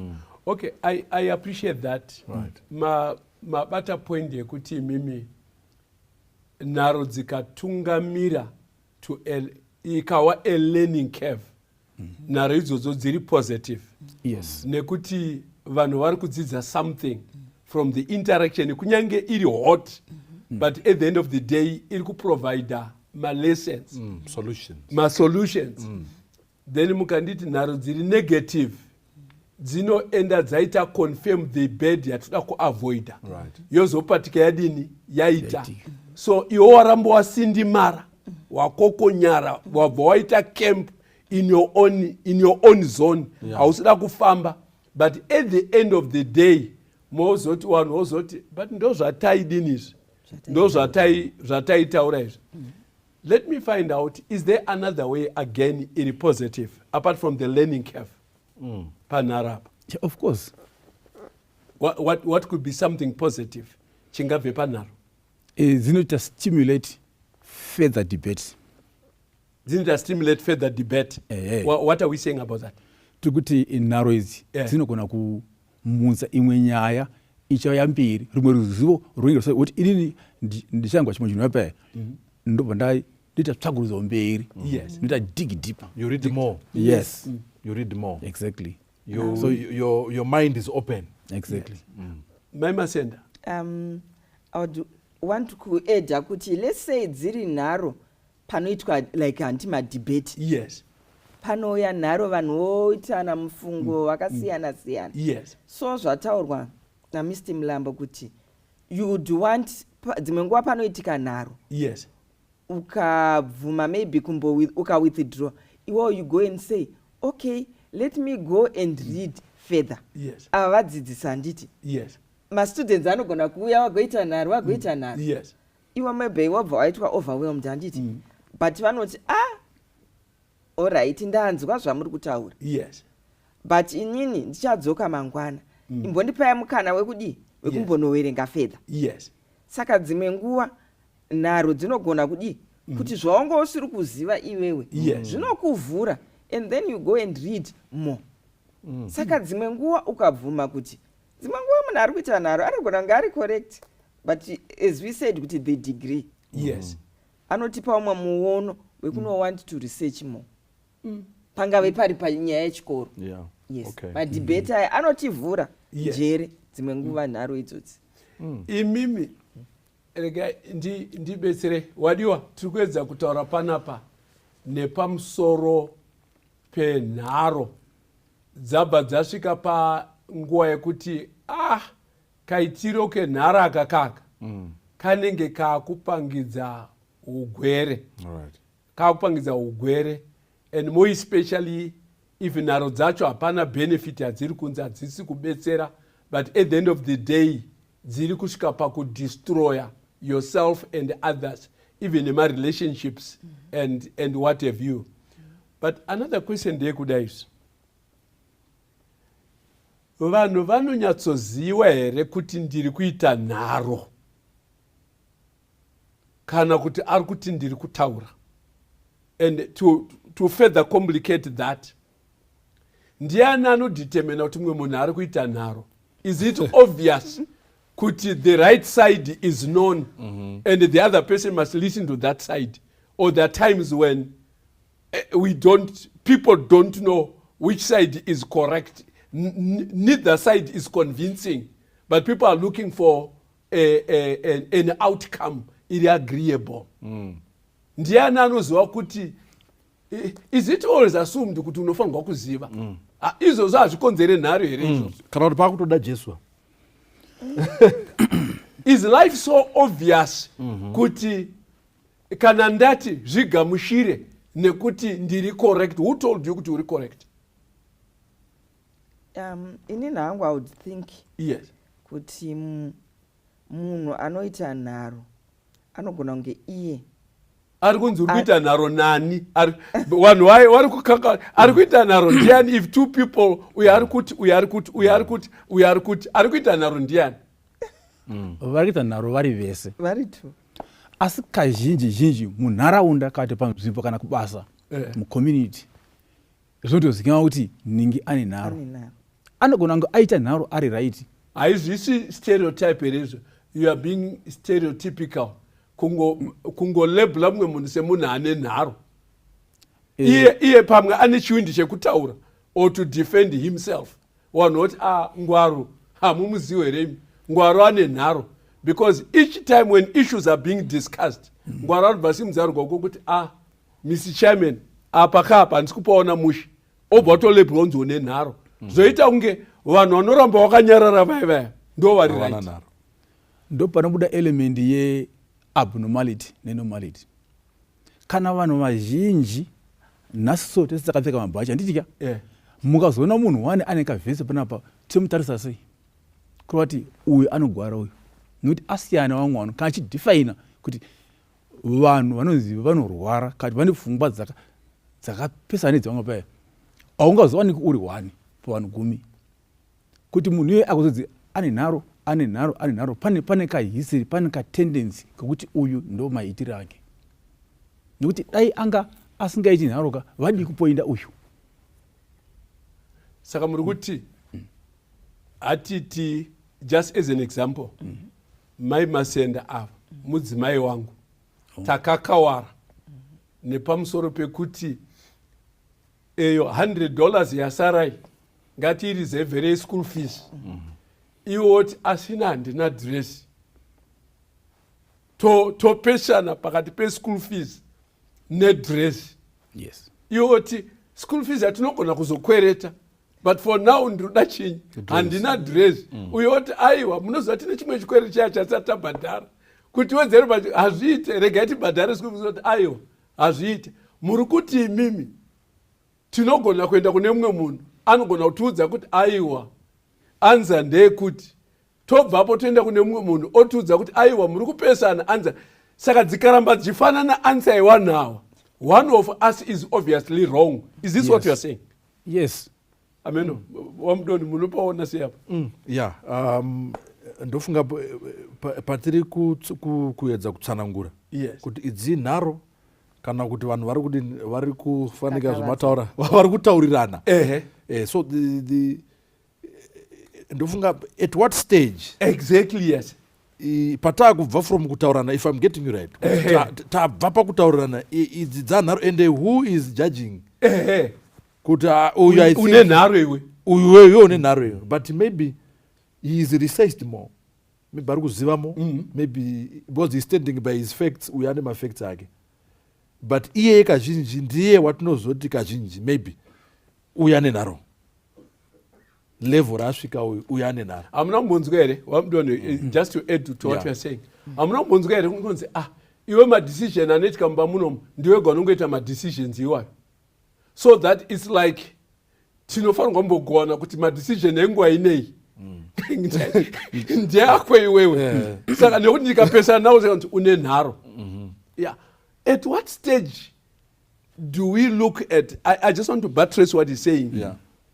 Speaker 2: okay, I appreciate that. Mabata point yekuti imimi nharo dzikatungamira to a, ikawa a learning curve, nharo idzodzo dziri positive, nekuti vanhu vari kudzidza something from the interaction, kunyange iri hot, but at the end of the day iri kuprovida malessons,
Speaker 3: Solutions.
Speaker 2: Masolutions. Then mukanditi nharo dziri negative dzinoenda dzaita confirm the bad yatoda kuavoida, yozopatika yadini, yaita.
Speaker 4: Yaitika.
Speaker 2: So iwe waramba wasindimara, wakokonyara, wabva waita camp in your own zone, hausida kufamba. But at the end of the day mozoti, vanhu vozoti, "But ndo zvataidini izvi, ndo zvataitaura izvi." Let me find out, is there another way again iri positive apart from the learning curve panharo apa?
Speaker 4: Yeah, of course.
Speaker 2: What could be something positive chingabve panharo?
Speaker 4: Dzinoita stimulate further debate.
Speaker 2: Dzinoita stimulate further debate. What are we saying about that?
Speaker 4: Tiri kuti nharo idzi dzinogona kumutsa imwe nyaya ichauya mberi, rumwe ruzivo runenge kuti inini ndichangwa chimwe chinhu apaya, ndobva ndoita tsvagurudzo mberi, ndoita dig deeper.
Speaker 3: You read more.
Speaker 4: Yes.
Speaker 3: You read more.
Speaker 4: Exactly.
Speaker 3: Your mind is open.
Speaker 4: Exactly.
Speaker 2: Mai Masenda.
Speaker 5: I would want kuadda kuti, let's say dziri nharo panoitwa like hanti madebate, panouya nharo, vanhu voitana mufungo wakasiyana siyana. So zvataurwa naMr Mulambo kuti you would want dzimwe nguva panoitika nharo, ukabvuma maybe kumbo ukawithdraw iwo, you go and say, "Okay, let me go and read further." Ava vadzidzisi, handiti?
Speaker 2: Yes.
Speaker 5: Mastudents anogona kuuya vagoita nharo, vagoita nharo. Iwe maybe wabva waitwa overwhelmed, handiti? But vanoti, "Ah, alright, ndanzwa zvamuri kutaura, but inini ndichadzoka mangwana. Imbondipai mukana wekudii, wekumbonoverenga further." Saka dzimwe nguva nharo dzinogona kudii, kuti zvaunga usiri kuziva iwewe, zvinokuvhura and then you go and read more. Saka dzimwe nguva ukabvuma kuti Dzimwe nguva munhu ari kuita nharo anogona kunge ari correct, but as we said kuti the degree anotipa umwe muono wekuno want to research more, pangave pari panyaya yechikoro. Yes. Madebate aya anotivhura njere, dzimwe nguva nharo idzodzi.
Speaker 2: Imimi regai ndibetsere wadiwa. Tiri kuedza kutaura panapa nepamusoro penharo dzabva dzasvika panguva yekuti, ah, kaitiro kenharo aka kaka kanenge kaakupangidza ugwere, kaakupangidza ugwere, and more especially if nharo dzacho hapana benefit yadziri kunzi, hadzisi kubetsera, but at the end of the day dziri kusvika pakudestroya yourself and others, even nemarelationships and what have you. But another question ndeyekudai izvi: vanhu vanonyatsoziva here kuti ndiri kuita nharo kana kuti ari kuti ndiri kutaura? And to further complicate that, ndiani anodetermina kuti mumwe munhu ari kuita nharo? Is it obvious kuti the right side is known and the other person must listen to that side, or there are times when we don't people don't know which side is correct? Neither side is convincing, but people are looking for an outcome iri agreeable. Ndiani anoziva kuti, is it always assumed kuti unofanirwa kuziva? Ah, izvozvo hazvikonzere nharo here izvozvo?
Speaker 3: Kana kuti paakutoda Jesu?
Speaker 2: Is life so obvious kuti kana ndati zvigamushire nekuti ndiri correct? Who told you kuti uri correct?
Speaker 5: Inini hangu, I would think kuti munhu anoita nharo anogona kunge iye
Speaker 2: Ari kunzi uri kuita nharo nani? Vanhu vari kukanga ari kuita nharo ndiani? If two people, uyo ari kuti, uyo ari kuti, uyo ari kuti, uyo ari kuti, ari kuita nharo ndiani?
Speaker 4: Vari kuita nharo vari vese.
Speaker 5: Vari two.
Speaker 4: Asi kazhinji zhinji munharaunda kana kuti panzvimbo kana kubasa, mucommunity, zvinotozikanwa kuti ningi ane nharo.
Speaker 5: Ane nharo.
Speaker 4: Anogona kunge aita nharo ari right.
Speaker 2: Haizvisi stereotype here izvo? You are being stereotypical, kungolabela mumwe munhu semunhu ane nharo. Iye pamwe ane chiwindi chekutaura or to defend himself. Vanhu voti, "A, Ngwaru hamumuzivi here imi? Ngwaru ane nharo," because each time when issues are being discussed, Ngwaru anobva simudza ruoko kuti, "A, Mr Chairman, apa kaapa handisi kupaona mushe," obva watolabelwa unzi une nharo. Zvoita kunge vanhu vanoramba vakanyarara vaya vaya ndo vari
Speaker 3: Havana
Speaker 2: right.
Speaker 3: nharo.
Speaker 4: Ndo panobuda element yeabnormality nenormality. Kana vanhu vazhinji nhasi so tese takapfeka mabhachi, handiti? Mukazoona munhu wane ane kavhesi panapa, tomutarisa sei? Kureva kuti uyu anogwara uyu, nekuti asiyana vamwe vanhu. Kana achidefina kuti vanhu vanonzi vanorwara kana kuti vane pfungwa dzakapesana nedzevamwe paya, haungazowaniki uri one pavanhu 10 kuti munhu iye akuzodzi ane nharo, ane nharo, ane nharo. Pane kahistory, pane katendency kekuti uyu ndo maitiro ake, nekuti dai anga asingaiti nharo ka, vadii kupoinda uyu?
Speaker 2: Saka muri kuti, hatiti, just as an example, Mai Masenda ava mudzimai wangu, takakawara nepamusoro pekuti eyo $100 yasarai ngatiireserverei school fees. Iwoti asina, handina dress. Topesana pakati peschool fees nedress.
Speaker 4: Yes.
Speaker 2: Iwoti school fees yatinogona kuzokwereta, but for now ndinoda chinyi? Handina dress. Uyoti aiwa, munoziva tine chimwe chikwere chiya chasati tabhadhara, kuti wedzere pacho hazviite, regai tibhadhare school fees. Oti aiwa, hazviite. Muri kuti imimi tinogona kuenda kune mumwe munhu anogona kutiudza kuti aiwa, answer ndeyekuti, tobvapo toenda kune mumwe munhu otiudza kuti aiwa, muri kupesana, answer. Saka dzikaramba dzichifanana answer yewanhu awa, one of us is obviously wrong. Is this what you are saying?
Speaker 4: Yes.
Speaker 2: Ameno wamudoni, munopaona sei apa?
Speaker 3: Ya, ndofunga patiri kuedza kutsanangura kuti idzi nharo kana kuti vanhu vari kuti vari kufanika
Speaker 5: Kakavadza.
Speaker 3: Zvamataura, vari kutaurirana. So the Ndofunga at what stage?
Speaker 2: Exactly, yes.
Speaker 3: Patakubva from kutaurirana, if I'm getting you right, kuti tabva pakutaurirana, idzi dzanharo, and who is judging kuti, ah, uyu, I think
Speaker 2: Une nharo iwe.
Speaker 3: Uyu weyo une nharo iyo, but maybe he is researched more, maybe ari kuziva more, maybe because he's standing by his facts. Uyu ane mafacts ake, but iyeye kazhinji ndiye watinozoti kazhinji maybe uyu ane nharo, level raasvika uyu, uyu ane nharo.
Speaker 2: Hamuna kumbonzwa here, wamudoni, just to add to what you are saying, hamuna kumbonzwa here kungonzi, ah, iwe madecision anoitika mumba munomu, ndiwega unongoita madecisions iwayo? So that it's like tinofanirwa kumbogowana kuti madecision enguva inei ndeako iwewe. Saka nekuti ndikapesana nawo, saka kuti une nharo. Yeah, at what stage do we look at, I just want to buttress what he's saying,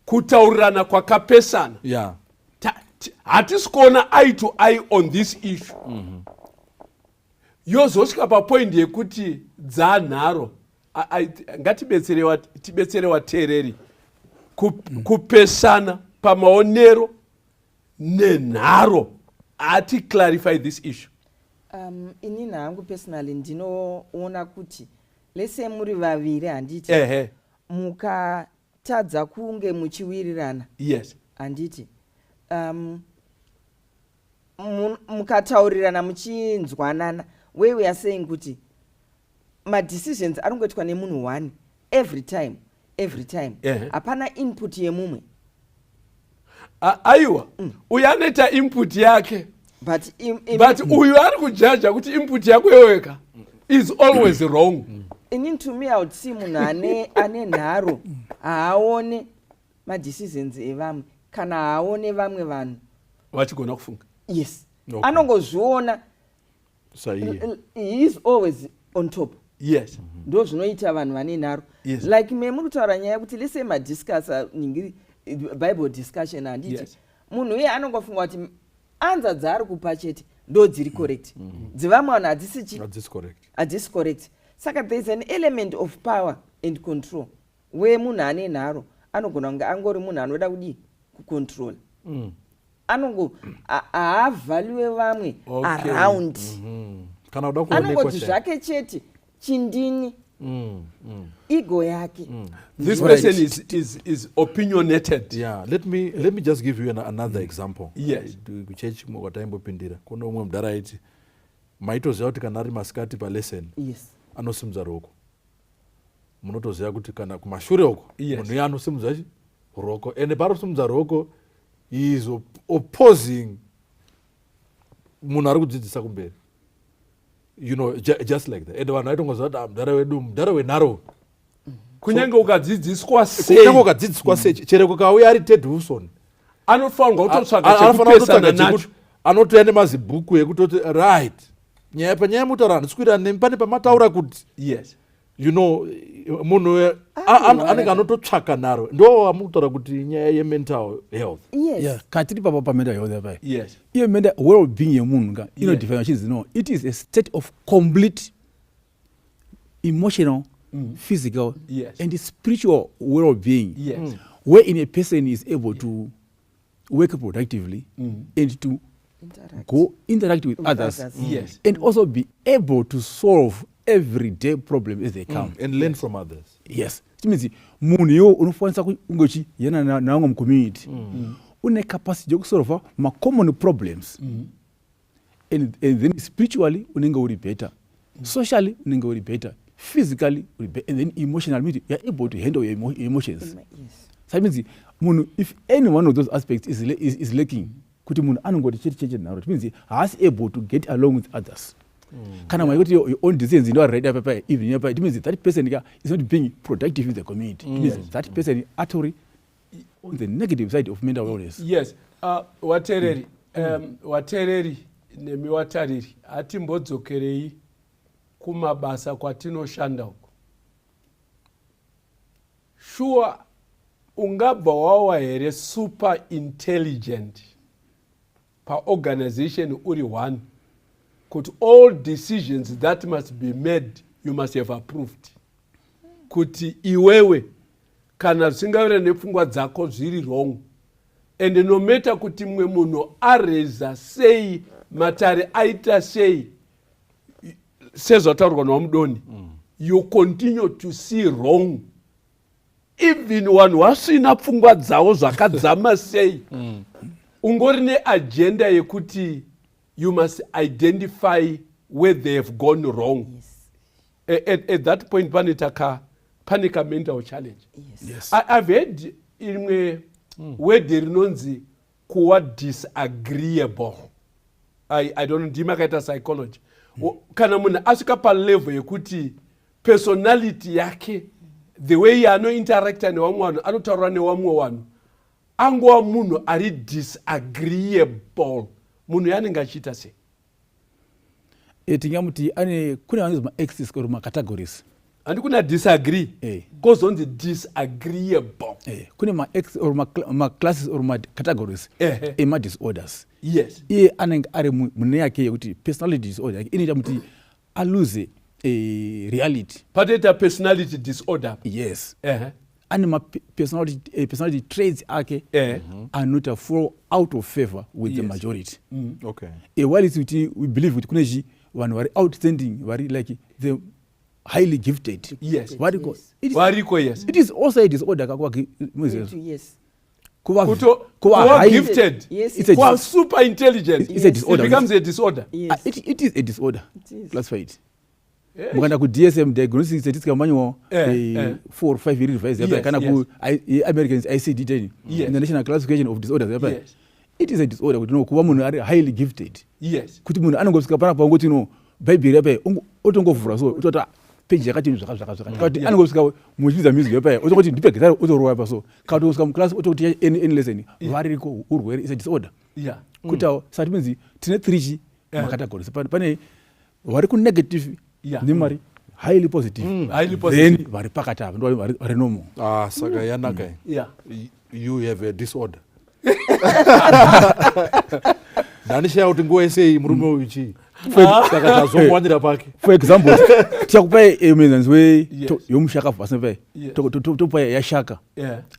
Speaker 2: kutaurirana kwakapesana, hatisi kuona eye to eye on this issue, yozosvika papoint yekuti dzanharo. Ngatibetsere vateereri. Kupesana pamaonero nenharo, hati clarify this issue.
Speaker 5: Inini hangu personally ndinoona kuti lese muri vaviri, handiti?
Speaker 2: Ehe.
Speaker 5: Mukatadza kunge muchiwirirana, handiti, mukataurirana muchinzwanana, where we are saying kuti madecisions anongoitwa nemunhu one every time, every time, hapana input yemumwe.
Speaker 2: Aiwa, uyu anoita input yake,
Speaker 5: but
Speaker 2: but uyu ari kujaja kuti input yako yoweka is always wrong.
Speaker 5: Inini, to me, I would see munhu ane nharo haaone madecisions evamwe, kana haaone vamwe vanhu
Speaker 2: vachigona kufunga.
Speaker 5: Yes. Anongozviona.
Speaker 3: Saiye.
Speaker 5: He is always on top. Ndo zvinoita vanhu vane nharo. Like me, muri kutaura nyaya yekuti lese madiscussa ningiri Bible discussion, handiti?
Speaker 2: Yes.
Speaker 5: Munhu uye anongofunga kuti answer dzaari kupa chete ndo dziri correct, dzevamwe vanhu hadzisi chi
Speaker 3: Hadzisi correct.
Speaker 5: Hadzisi correct. Saka there is an element of power and control where munhu ane nharo anogona kunge angori munhu anoda kudii, kucontrol. Anongo haavaluwe vamwe around.
Speaker 3: Kana uda kuonekwa
Speaker 5: Anongoti
Speaker 3: chaipo.
Speaker 5: zvake chete chindini, ego yake.
Speaker 2: This person is opinionated.
Speaker 3: Yeah, let me just give you another example. Kuchechi kumwe kwataimbopindira, kune umwe mudhara aiti maitoziva kuti kana ari masikati palesson, anosimudza ruoko. Munotoziva kuti kana kumashure uko, munhu iye anosimudza chi ruoko, ende paanosimudza ruoko, he is opposing munhu ari kudzidzisa kumberi, just like that. Ende vanhu vaitongoziva kuti, ah, mudhara wedu, mudhara wenharo.
Speaker 2: Kunyange ukadzidziswa
Speaker 3: Kunyange
Speaker 2: sei,
Speaker 3: ukadzidziswa sei, chero kukauya ari Ted Wilson,
Speaker 2: anofanirwa kutotsvaga
Speaker 3: anofanira
Speaker 2: chekupesana
Speaker 3: kutotsvaga
Speaker 2: nacho.
Speaker 3: Anotouya nemazibhuku ekutoti, right, nyaya panyaya yemutaura handisi kuita nemi, pane pamataura kuti munhu anenge anototsvaka nharo. Ndo amukutaura kuti nyaya yemental health.
Speaker 5: Yes.
Speaker 4: Yeah, kana tiri papo pamental health apa, iyo mental well-being yemunhu ka inodefine chinzi, no, it is a state of complete emotional, physical and spiritual well-being, wherein a person is able to work productively and to
Speaker 5: Interact.
Speaker 4: Go interact with
Speaker 5: With
Speaker 4: others,
Speaker 5: others.
Speaker 4: And also be able to solve everyday problems as they come.
Speaker 3: And learn from others.
Speaker 4: Yes, it means munhu iwo unokwanisa kunge uchiyana navamwe mucommunity, une capacity yekusolva macommon problems, and then spiritually unenge uri better, socially unenge uri better, physically uri better, and then emotionally means you are able to handle your emotions. So that means munhu, if any one of those aspects is lacking, kuti munhu anongoti chete chete nharo, it means haasi able to get along with others. Kana mwaikuti your own decisions ndo right apa pa even apa, it means that person ka is not being productive in the community. It means that person atori on the negative side of mental wellness.
Speaker 2: Yes, wateereri nemi watariri, hatimbodzokerei kumabasa kwatinoshanda uko. Shuwa, ungabva wawa here super intelligent paorganization uri one, kuti all decisions that must be made you must have approved, kuti iwewe kana zvisingawira nepfungwa dzako zviri wrong? And no matter kuti mumwe munhu areza sei, matare aita sei, sezvataurwa naVaMudoni, you continue to see wrong even vanhu vasina pfungwa dzavo zvakadzama sei. Ungori neagenda yekuti you must identify where they have gone wrong. At that point pane ka-mental challenge. I've heard imwe word rinonzi kuva disagreeable. I don't know, ndimi akaita psychology. Kana munhu asvika palevel yekuti personality yake, the way yaanointeracta nevamwe vanhu, anotaura nevamwe vanhu, angova munhu ari disagreeable, munhu yaanenge achiita sei?
Speaker 4: Tingamuti ane kune vanonzi ma-axis or macategories.
Speaker 2: Handi kuna disagree, kozonzi disagreeable.
Speaker 4: Kune ma-x or maclasses or macategories emadisorders. Iye anenge ari mune yake yekuti personality disorder yake inoita kuti alose reality.
Speaker 2: Patoita personality disorder.
Speaker 4: Yes. Ane ma-personality personality traits ake anoita fall out of favor with the majority. While it's kuti we believe kuti kune chi vanhu vari outstanding, vari like the highly gifted, variko.
Speaker 2: Variko, yes.
Speaker 4: It is also a disorder kakuva muizvezvo. Kuva
Speaker 2: Kuto
Speaker 4: kuva
Speaker 2: kuva
Speaker 4: highly
Speaker 2: gifted,
Speaker 5: Yes,
Speaker 4: It's a
Speaker 2: kuva super intelligent,
Speaker 4: It's a disorder.
Speaker 2: it becomes a disorder.
Speaker 5: Yes.
Speaker 4: Ah, it is a disorder
Speaker 5: It is.
Speaker 4: classified. Mukaenda kuDSM, Diagnostic Statistical Manual, 4 or 5 iri revised yapa, kana ku Americans ICD 10, International Classification of Disorders yapa, it is a disorder kuti no kuva munhu ari highly gifted, kuti munhu anongosvika panapa ongoti no Bhaibheri yapa otongovhura so, ototi, "Ah, peji yakati zvaka zvaka zvaka," kana kuti anongosvika muchiridza music yapa, otongoti ndipe gitari, otorova yapa so, kana kuti osvika muclass ototi any lesson. Variko, urwere, is a disorder. Kuti awo sati means tine three chi macategories. Pane vari kunegative nemari highly positive,
Speaker 2: Highly positive.
Speaker 4: then vari pakati apa ndo vari normal.
Speaker 3: Ah, saka yanaka iyi. You have a disorder. Ndandishaya kuti nguva yese murume uyu chii, saka tazomuwanira pake.
Speaker 4: For example, tichakupai muenzaniso yomushakabvu pasina pai, topai yashaka,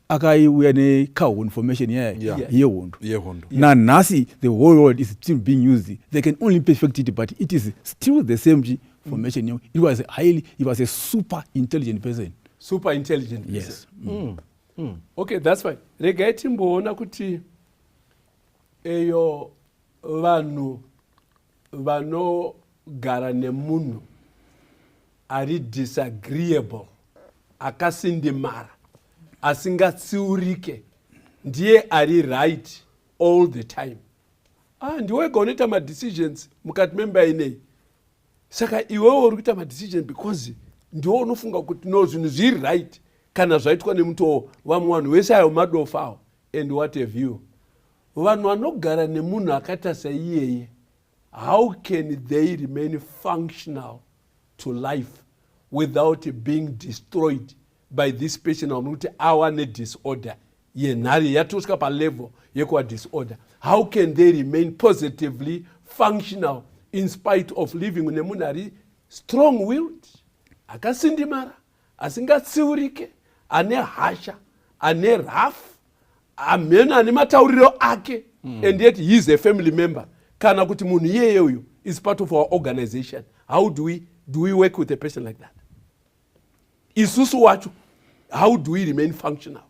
Speaker 4: akaiuya neCalhoun Formation yaya yehondo.
Speaker 3: Yehondo.
Speaker 4: Nanhasi the whole world is still being used. They can only perfect it, but it is still the same chi formation. It was a super intelligent person.
Speaker 2: Super intelligent person.
Speaker 4: Yes.
Speaker 2: Okay, that's fine. Regai timboona kuti eyo vanhu vanogara nemunhu ari disagreeable, akasindimara, asingatsiurike, ndiye ari right all the time. Ah, ndiwega unoita madecisions mukati memba inei, saka iwewe uri kuita madecision because ndiwo unofunga kuti no, zvinhu zviri right kana zvaitwa nemutoo. Vamwe vanhu vese ayo madofa awo and what have you. Vanhu vanogara nemunhu akaita saiyeye, how can they remain functional to life without being destroyed by this person wamuti awa nedisorder yenhare, yatosvika palevel yekuva disorder? How can they remain positively functional in spite of living nemunhu ari strong willed, akasindimara, asingatsiurike, ane hasha, ane rough, amheno ane matauriro ake, and yet he is a family member, kana kuti munhu iyeye uyu is part of our organization? How do we work with a person like that? Isusu wacho, how do we remain functional?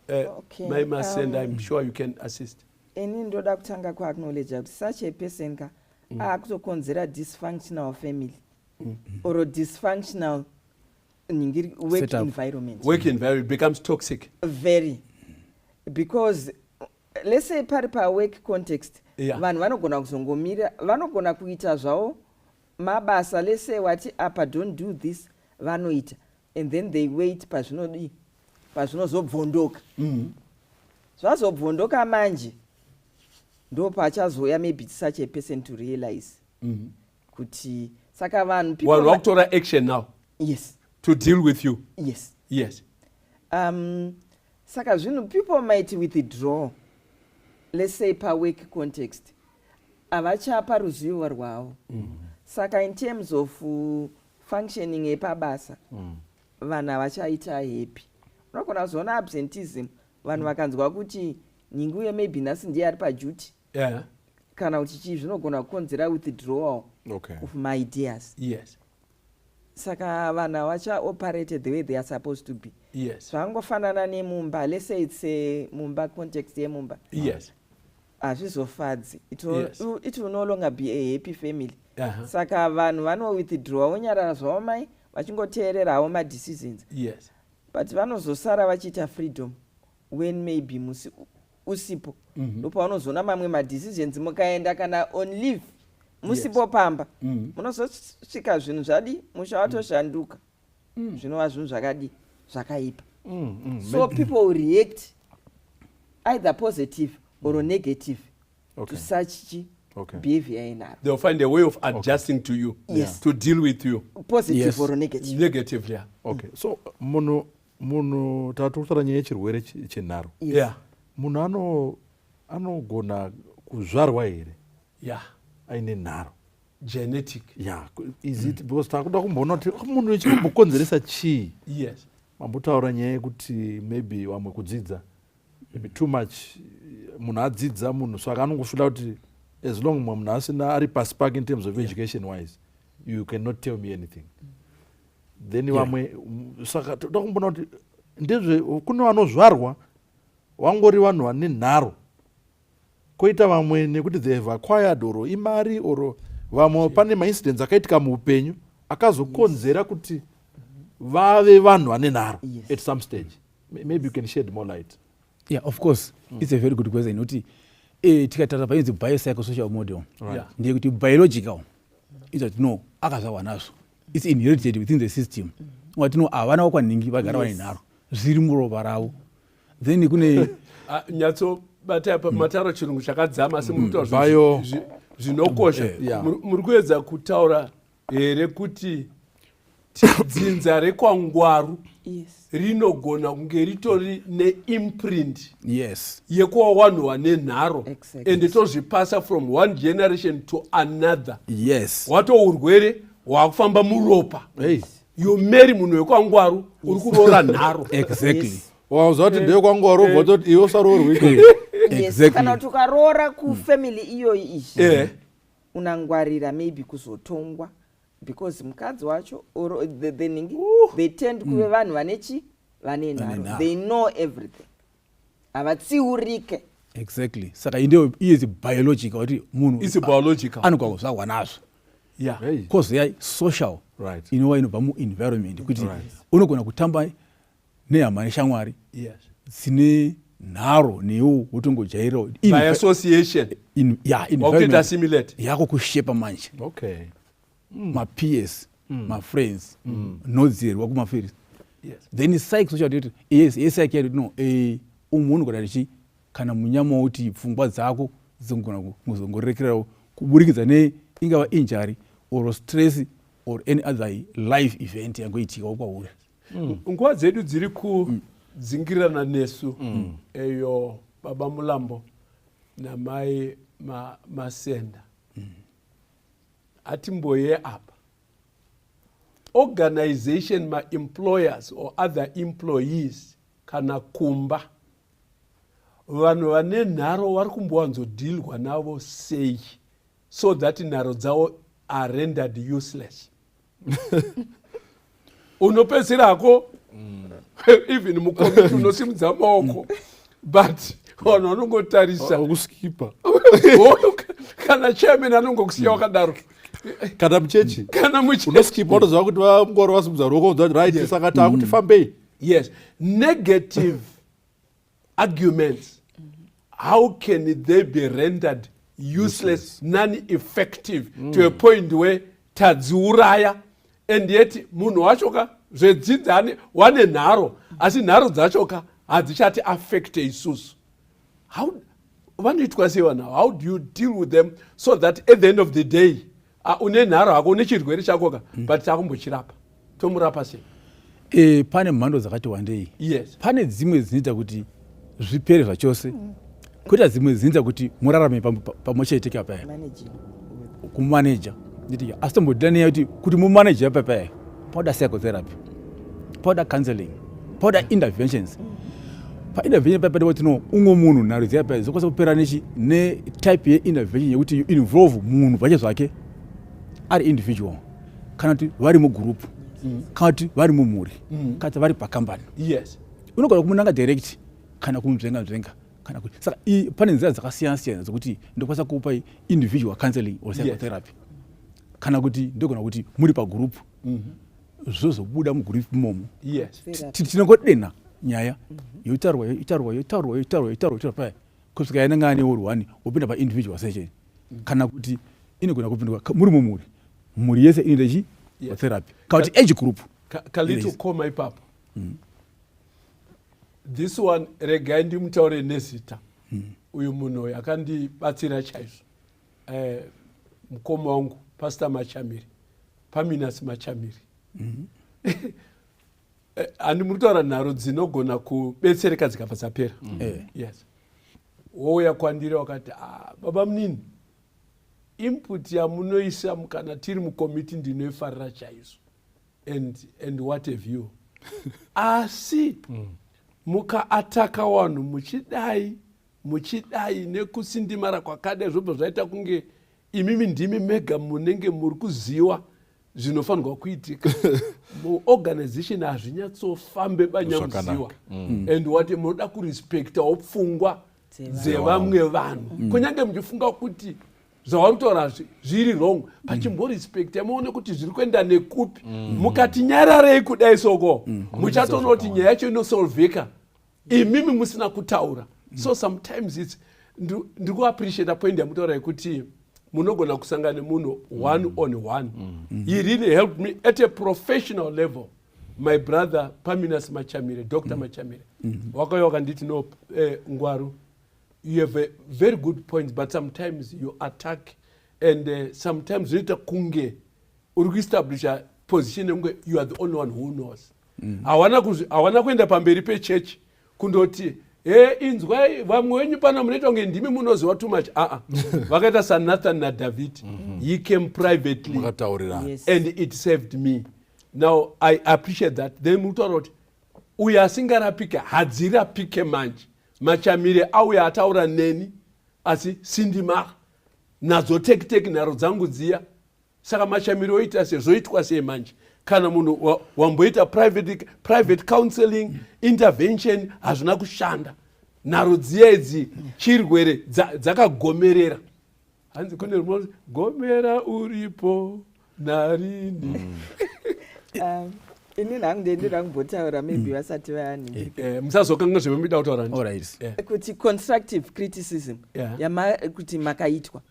Speaker 5: Okay,
Speaker 2: My and I'm sure you can assist.
Speaker 5: Ini ndoda kutanga kuacknowledge kuti such a person ka akutokonzera dysfunctional family or dysfunctional ningiri work
Speaker 4: Setup.
Speaker 5: environment.
Speaker 2: Work environment becomes toxic.
Speaker 5: Very, because let's say pari pawork context, vanhu vanogona kuzongomira, vanogona kuita zvavo mabasa. Let's say wati apa, "Don't do this," vanoita, and then they wait pazvinodii, pazvinozobvondoka. Zvazobvondoka manje, ndo pachazouya maybe such a person to realize kuti saka vanhu people
Speaker 2: Vanhu vakutora action now to deal with you.
Speaker 5: Yes. Saka zvinhu people might withdraw. Let's say pawork context havachapa ruzivo rwavo. Saka in terms of functioning epabasa, vanhu havachaita happy. Unogona kuzoona absenteeism, vanhu vakanzwa kuti Nhingi uye maybe nhasi ndiye ari paduty kana kuti chii, zvinogona kukonzera withdrawal of my ideas. Saka vanhu havachaoperate the way they are supposed to be. Zvangofanana nemumba, let's say it's a mumba, context yemumba, hazvizofadzi. It will no longer be a happy family. Saka vanhu vanowithdrawa, vonyarara zvavo, mai vachingoteerera havo madecisions, but vanozosara vachiita freedom when maybe musi usipo. Ndopaunozoona mamwe madecisions, mukaenda kana on leave, musipo pamba, munozosvika zvinhu zvadi, musha watoshanduka, zvinova zvinhu zvakadi zvakaipa. So people will react either positive or negative to such chi behavior yenharo.
Speaker 2: They'll find a way of adjusting to you, to deal with you.
Speaker 5: Positive or negative.
Speaker 2: Negatively, yeah.
Speaker 3: Okay, so munhu tatokutaura nyaya yechirwere chenharo. Munhu anogona kuzvarwa here aine nharo?
Speaker 2: Genetic.
Speaker 3: Yeah, is it because takuda kumboona kuti munhu chinombokonzeresa chii? Mambotaura nyaya yekuti maybe vamwe kudzidza, maybe too much, munhu adzidza, munhu saka anongofeela kuti as long mumwe munhu asina ari pasi pake in terms of education wise, you cannot tell me anything. Then vamwe saka toda kumboona kuti ndezve kune vanozvarwa vangori vanhu vane nharo, koita vamwe nekuti they have acquired or imari or vamwe pane maincidents akaitika muupenyu akazokonzera kuti vave vanhu vane nharo at some stage. Maybe you can shed more light.
Speaker 4: Yeah, of course. It's a very good question, kuti tikatarisa painzi biopsychosocial model, ndeyekuti biological is that no, akazvarwa nazvo, it's inherited within the system. Ungati no, havana vakwanhingi vagara vane nharo, zviri muropa ravo. Then kune
Speaker 2: Ah, nyatsobata apa, mataura chirungu chakadzama, asi muri kutaura zvinokosha. Muri kuedza kutaura here kuti dzinza rekwaNgwaru rinogona kunge ritori neimprint yekuva vanhu vane nharo, ende tozvipasa from one generation to another?
Speaker 4: Yes.
Speaker 2: Wato urwere hwakufamba muropa.
Speaker 3: Hey.
Speaker 2: You marry munhu wekwaNgwaru, uri kuroora nharo.
Speaker 4: Exactly.
Speaker 3: Wauziva kuti ndeyekwangwaru, ubva toti iwe usaroorwe iko.
Speaker 4: Exactly.
Speaker 5: Kana kuti ukaroora kufamily iyoyi izvi, unangwarira maybe kuzotongwa because mukadzi wacho or the ningi, they tend kuve vanhu vane chi, vane nharo.
Speaker 4: Nharo.
Speaker 5: They know everything, havatsiurike.
Speaker 4: Exactly. Saka indiyo is biological, kuti munhu
Speaker 2: It's biological.
Speaker 4: anogona kuzvarwa nazvo.
Speaker 3: Hey.
Speaker 4: Kozoya social, inova inobva muenvironment, kuti unogona kutamba nehama neshamwari dzine nharo, newo wotongojairirawo.
Speaker 2: By association.
Speaker 4: Yeah,
Speaker 2: Wakutoita
Speaker 4: environment
Speaker 2: assimilate.
Speaker 4: yako kushepa manje. Mapeers, mafriends, nodzerwa kumafriends. Then psychosocial ndekuti yes, yepsych yedu no, umwe unogona richi kana munyama woti pfungwa dzako dzinogona kuzongorekererawo kuburikidza ne ingava injury or stress or any other life event yangoitikawo kwauri.
Speaker 2: Nguva dzedu dziri kudzingirana nesu eyo, baba Mulambo namai Masenda. Hatimboye apa organization, maemployers or other employees kana kumba, vanhu vane nharo vari kumbowanzodealwa navo sei so that nharo dzavo are rendered useless? Unopedzisirako even mukomiti unosimudza maoko, but vanhu vanongotarisa.
Speaker 3: Okuskipa.
Speaker 2: Kana chairman anongokusiya wakadaro.
Speaker 3: Kana muchechi.
Speaker 2: Kana muchechi.
Speaker 3: Unoskipa, unoziva kuti vangwari vasimudza ruoko kuti right, saka taakuti fambei.
Speaker 2: Yes, negative arguments, how can they be rendered useless, non-effective, to a point where tadziuraya, and yet munhu wacho ka zvedzidzani wane nharo, asi nharo dzacho ka hadzichati affecte isusu? How vanoitwa sei vanhu ava? How do you deal with them so that at the end of the day, une nharo hako, une chirwere chako ka, but takumbochirapa, tomurapa sei?
Speaker 4: Pane mhando dzakati wandei. Pane dzimwe dzinoita kuti zvipere zvachose, kwoita dzimwe dzinoita kuti murarame pamwe chete kapaya.
Speaker 5: Managing.
Speaker 4: Kumaneja nditi, asi tombodila neya kuti mumaneja papaya pauda psychotherapy, pauda counseling, pauda interventions. Paintervention paipa kuti no, umwe munhu nharo dziya paya dzokwanisa kupera nechi netype yeintervention yekuti you involve munhu pache zvake ari individual, kana kuti vari mugroup, kana kuti vari mumhuri, kana kuti vari pakambani. Unogona kumunanga direct kana kumunzvenga nzvenga kana kuti. Saka pane nzira dzakasiyana siyana dzekuti ndokwanisa kupa individual counseling or psychotherapy, kana kuti ndogona kuti muri pagroup, zvozobuda mugroup imomo. Tinongodenha nyaya, yotaurwa, yotaurwa, yotaurwa, yotaurwa, yotaurwa, yotaurwa paya kusvika yananga ane uri one, wopinda paindividual session. Kana kuti inogona kupindwa muri mumhuri, mhuri yese inoita chi therapy, kana kuti age group.
Speaker 2: Kalito koma ipapo. This one, regai ndimutaure nezita. Uyu munhu uyu akandibatsira chaizvo. Mukoma wangu, Pastor Machamiri, Paminas Machamiri. Handi muri kutaura nharo dzinogona kubetsereka dzikabva dzapera? Yes. Wouya kwandiri wakati, "Ah, baba munini, input yamunoisa kana tiri mukomiti ndinoifarira chaizvo and what have you, asi mukaataka vanhu muchidai muchidai nekusindimara kwakadai, zvobva zvaita kunge imimi ndimi mega munenge muri kuziva zvinofanirwa kuitika muorganization, hazvinyatsofambe banyamuziwa.
Speaker 3: Zvakanaka.
Speaker 2: And what munoda kurespektawo pfungwa dzevamwe vanhu, kunyange muchifunga kuti zvavari kutaura zviri wrong, pachimborespekta muone kuti zviri kuenda nekupi. Mukati nyararei kudai soko, muchatoona kuti nyaya yacho inosolveka imimi musina kutaura. So sometimes its ndiri kuappreciata point yamutaura yekuti munogona kusangana nemunhu one on one. He really helped me at a professional level, my brother Paminas Machamire, Dr Machamire. Wakauya wakanditi, "No, Ngwaru, you have a very good point, but sometimes you attack and sometimes zvinoita kunge uri kuestablisha position yekunge you are the only one who knows." Hawana kuenda pamberi pechechi kundoti, "He, inzwai, vamwe wenyu pana munoita kunge ndimi munoziva too much." Aa, vakaita saNathan naDavid. He came privately
Speaker 3: Makataurirana.
Speaker 2: And it saved me. Now I appreciate that. Then mutaura kuti uyo asingarapike, hadzirapike manje. Machamire auya ataura neni, asi sindimara nadzo tekiteki nharo dzangu dziya. Saka Machamire oita sei? Zvoitwa sei manje kana munhu wamboita private counseling, intervention, hazvina kushanda, nharo dziya idzi, chirwere dzakagomerera? Hanzi kune rumwe, "Gomera uripo narini."
Speaker 5: Ini hangu ndendira kumbotaura maybe vasati vani.
Speaker 2: Musazokanga zvemamida kutaura.
Speaker 4: All right.
Speaker 5: Kuti constructive criticism kuti makaitwa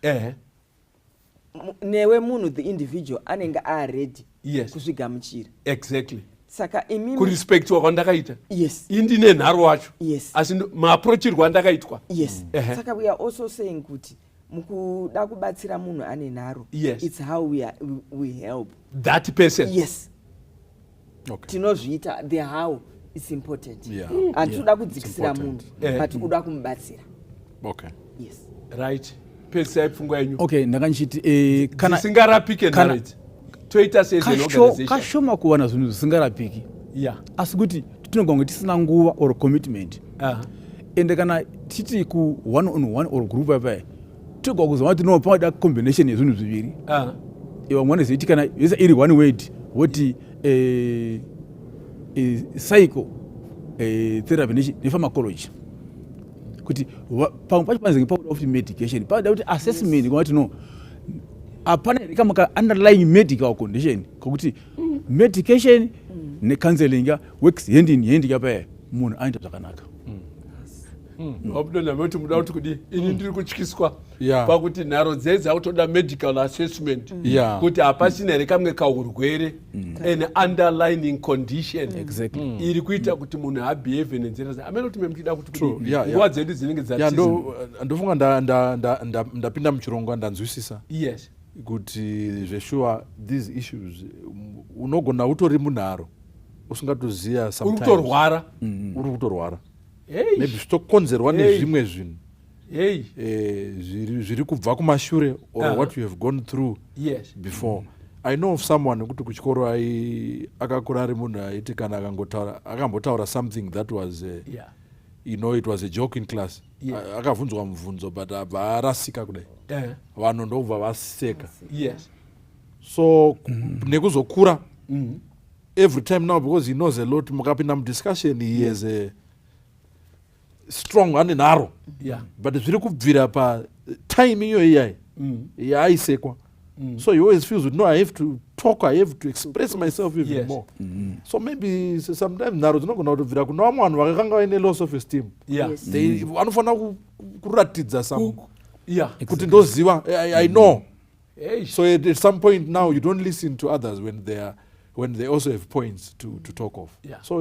Speaker 5: newe munhu, the individual anenge aready kuzvigamuchira. Saka imimi
Speaker 2: Kurespektiwa kwandakaita. Indine nharo wacho. Asi maapproachirwo andakaitwa.
Speaker 5: Saka we are also saying kuti mukuda kubatsira munhu ane nharo, it's how we help
Speaker 2: that person.
Speaker 5: Yes. Tinozviita, the how is important. Handitoda kudzikisira munhu,
Speaker 3: Important.
Speaker 5: But kuda kumubatsira. Yes.
Speaker 2: Right, pedzisai pfungwa yenyu.
Speaker 4: Okay, ndanga ndichiti kana
Speaker 2: Dzisingarapike nharo idzi, toita sei as an organization?
Speaker 4: Kashoma kuwana zvinhu zvisingarapiki, asi kuti tinogona kunge tisina nguva or commitment. Ende kana tichiti ku one on one or group apaya, togona kuzoona kuti no, panoda combination yezvinhu zviviri. Vamwe vanozoiti kana yese iri one word, voti psycho therapy nepharmacology, kuti pamwe pacho panenge pakuda kuti medication, panoda kuti assessment, kuona kuti no, hapana here kamwe ka underlying medical condition, kokuti medication necounseling works hand in hand kapaya, munhu anoita zvakanaka.
Speaker 2: Wabudonhame kuti muda kuti kudii? Ini ndiri kutyiswa pakuti nharo dzei dzakutoda medical assessment, kuti hapasina here kamwe kaurwere, an underlining condition iri kuita kuti munhu abehave nenzira amene kuti memuchida kuti
Speaker 3: True.
Speaker 2: kudii? Nguva dzedu dzinenge dzatiza.
Speaker 3: Ndofunga ndapinda muchirongwa, ndanzwisisa kuti zveshuwa these issues, unogona utori munharo usingatoziva
Speaker 2: Uri
Speaker 3: sometimes.
Speaker 2: Kutorwara.
Speaker 3: Uri kutorwara.
Speaker 2: Hey.
Speaker 3: Maybe zvitokonzerwa nezvimwe zvinhu zviri kubva kumashure or what you have gone through before. I know of someone kuti kuchikoro akakura ari munhu aiti kana akangotaura, akambotaura something that was It was a joke in class. Akabvunzwa mubvunzo, but abva arasika kudai, vanhu ndobva vaseka. So nekuzokura, every time now, because he knows a lot, mukapinda mudiscussion, he has a strong, ane nharo, but zviri kubvira patime iyo iyai yaaisekwa. So he always feels, "No, I have to talk, I have to express myself even more." So maybe sometimes nharo dzinogona kutobvira kuna vamwe vanhu vakakanga vaine loss of esteem. They vanofanira kuratidza some kuti ndoziva, I know.
Speaker 2: Eish.
Speaker 3: So at some point now you don't listen to others when they also have points to talk of. So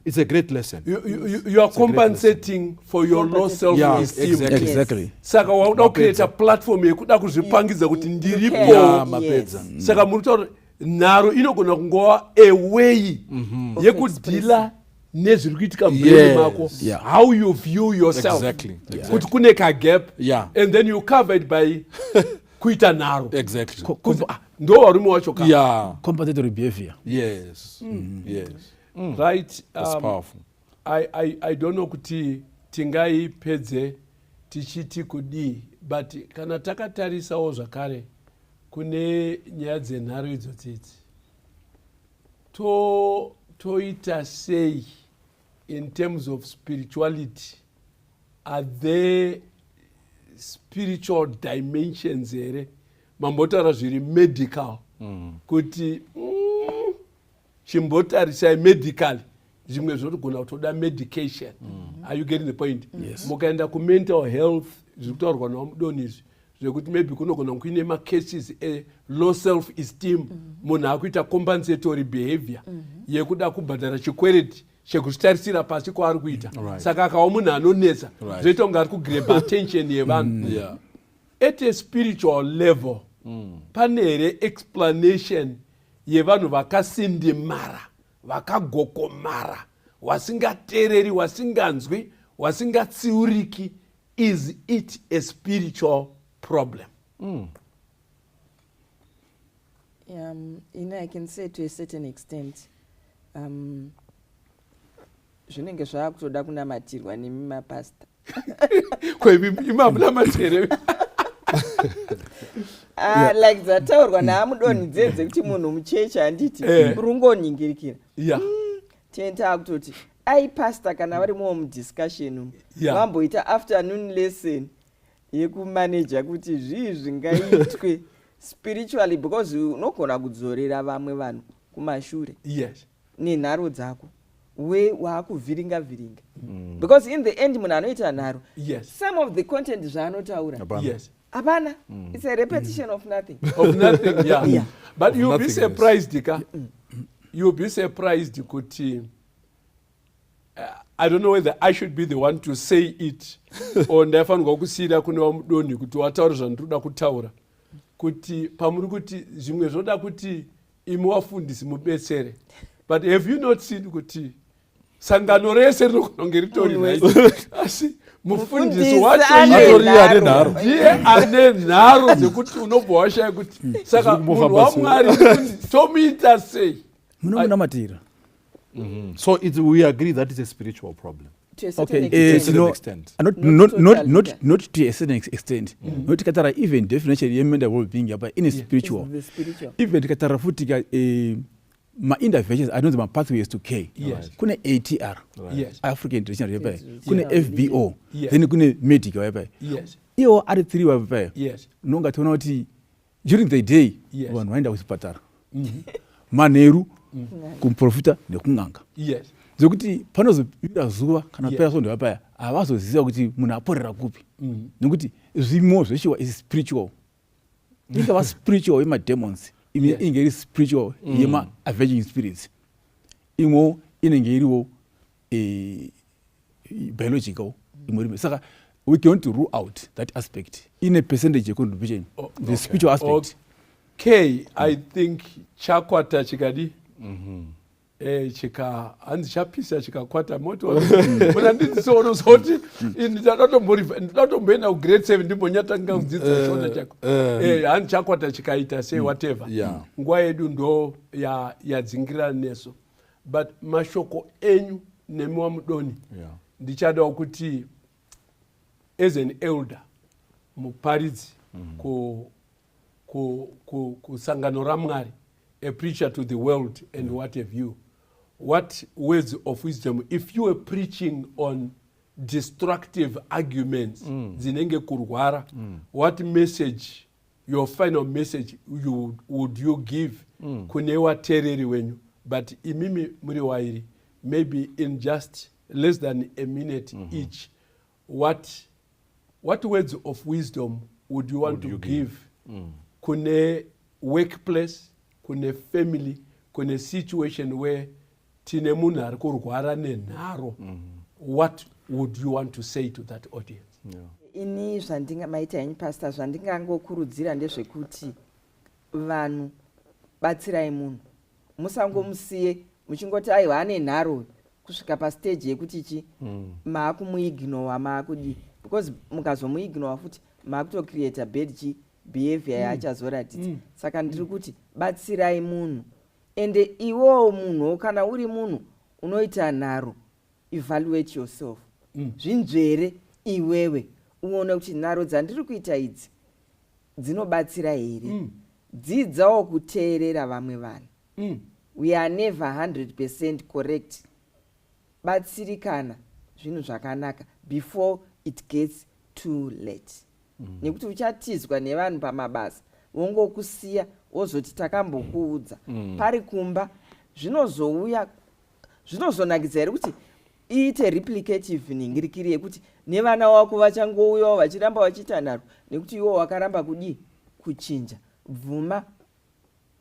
Speaker 3: it's a great lesson.
Speaker 2: You are
Speaker 3: It's a great
Speaker 2: compensating for your low self esteem.
Speaker 4: Exactly.
Speaker 2: Saka wakuda
Speaker 3: Mapedza.
Speaker 2: kucreata platform yekuda kuzvipangidza kuti ndiripo.
Speaker 5: Can.
Speaker 3: Mapedza.
Speaker 2: Saka muri kutaura kuti nharo inogona kungova a way yekudeala nezviri kuitika mubrain mako, how you view yourself, kuti kune kagap, and then you cover it by kuita nharo. Kuti, ah, ndo varume wacho ka.
Speaker 4: Compensatory behavior.
Speaker 2: Right.
Speaker 3: That's powerful.
Speaker 2: I don't know kuti tingaipedze tichiti kudii, but kana takatarisawo zvakare kune nyaya dzenharo idzodzidzi, toita sei in terms of spirituality? Are there spiritual dimensions here? Mambotaura zviri medical kuti chimbotarisai medically, zvimwe zvinogona kutoda medication. Are you getting the point?
Speaker 4: Yes.
Speaker 2: Mukaenda kumental health, zviri kutaurwa naVaMudoni izvi zvekuti maybe kunogona kuine macases elow self esteem, munhu akuita compensatory behavior yekuda kubhadhara chikwereti chekuzvitarisira pasi kwaari kuita. Saka akawa munhu anonetsa, zvoita kunge ari kugrab attention yevanhu. At a spiritual level, pane here explanation yevanhu vakasindimara, vakagokomara, wasingateereri, wasinganzwi, wasingatsiuriki? Is it a spiritual problem?
Speaker 5: I can say to a certain extent, zvinenge zvaakutoda kunamatirwa nemi mapasta.
Speaker 2: Kweimamunamati here?
Speaker 5: Ah, like dzataurwa naamudoni dze dzekuti munhu muchechi, handiti, rungoningirikira, tene taakutoti ai pasta kana varimowo mudiscussion umu, vamboita afternoon lesson yekumaneja kuti zvii zvingaitwe spiritually, because unogona kudzorera vamwe vanhu kumashure nenharo dzako, we waakuvhiringa vhiringa, because in the end munhu anoita nharo, some of the content zvaanotaura
Speaker 3: Hapana.
Speaker 5: Hapana, it's a repetition of nothing.
Speaker 2: Of nothing, yeah. But you'll be
Speaker 3: Nothingness.
Speaker 2: surprised ka, you'll be surprised kuti I don't know whether I should be the one to say it or ndaifanirwa kusiyira kune vaMudoni kuti wataura zvandinoda kutaura, kuti pamuri kuti zvimwe zvoda kuti imi wafundisi mubetsere, but have you not seen kuti sangano rese rinogona kunge ritori
Speaker 5: Munhu
Speaker 2: right, asi mufundisi
Speaker 5: Mufundisi
Speaker 2: wacho
Speaker 5: ane
Speaker 2: iye
Speaker 3: Atori ane nharo.
Speaker 2: Ndiye ane nharo dzekuti unobva washaya kuti saka
Speaker 3: Zviri
Speaker 2: munhu
Speaker 3: kumbofamba sei?
Speaker 2: waMwari mufundisi, tomuita sei?
Speaker 4: Munomunamatira.
Speaker 3: So we agree that it's a spiritual problem.
Speaker 5: To a certain
Speaker 4: Okay,
Speaker 5: extent.
Speaker 3: certain extent.
Speaker 4: Not,
Speaker 5: Not
Speaker 4: not,
Speaker 5: totally,
Speaker 4: not,
Speaker 5: yeah.
Speaker 4: not to a certain extent. Not tikatara even definition yemental well-being yapa ine spiritual.
Speaker 5: It's the spiritual.
Speaker 4: Even tikatara futi ka ma-interventions anonzi ma-pathways to care, kune ATR, African Traditional yapa, kune FBO, then kune medical yapa. Iwo ari three wapa. Unonga tiona kuti during the day vanhu vaenda kuchipatara, manheru kumuprofita nekun'anga, dzekuti panozopira zuva kana pera svondo yapaya, havazoziva kuti munhu aporera kupi, nekuti zvimo zveshuwa is spiritual. Ingava spiritual yemademons, imwe inenge iri spiritual yema-avenging spirits, imwewo inenge iriwo biological, imwe iri. Saka we cannot rule out that aspect in a percentage yecontribution, the spiritual aspect.
Speaker 2: Okay, I think chakwata chikadi, chika hanzi chapisa chikakwata moto muna ndidzisoona zoti ndinoda kutomboenda kugrade 7 ndimbonyatanga kudzidza Shona chako. Hanzi chakwata chikaita sei, whatever. Nguva yedu ndo yadzingirana nesu, but mashoko enyu nemi waMudoni. Ndichadawo kuti as an elder, muparidzi kusangano raMwari, a preacher to the world and what have you, what words of wisdom, if you were preaching on destructive arguments dzinenge kurwara, what message, your final message would you give kune vateereri wenyu? But imimi muri wairi, maybe in just less than a minute each, what words of wisdom would you want
Speaker 3: would
Speaker 2: to
Speaker 3: you
Speaker 2: give kune workplace, kune family, kune situation where tine munhu ari kurwara nenharo? What would you want to say to that audience?
Speaker 5: Ini zvandinga maita henyu, Pastor, zvandingangokurudzira ndezvekuti vanhu, batsirai munhu. Musangomusiye muchingoti, "Aiwa, ane nharo," kusvika pastage yekuti chi maakumuignora, maakudii, because mukazomuignora futi maakutocreata bad chi behavior yaachazoratidza. Saka ndiri kuti batsirai munhu. Ende iwewo munhu, kana uri munhu unoita nharo, evaluate yourself. Zvinzvere iwewe, uone kuti nharo dzandiri kuita idzi dzinobatsira here. Dzidzawo kuteerera vamwe vanhu. We are never 100% correct. Batsirikana zvinhu zvakanaka before it gets too late, nekuti uchatizwa nevanhu pamabasa, vongokusiya, wozoti, "Takambokuudza." Pari kumba zvinozouya, zvinozonakidza here kuti iite replicative ningirikiri yekuti nevana wako vachangouyawo vachiramba vachiita nharo nekuti iwo wakaramba kudii? Kuchinja. Bvuma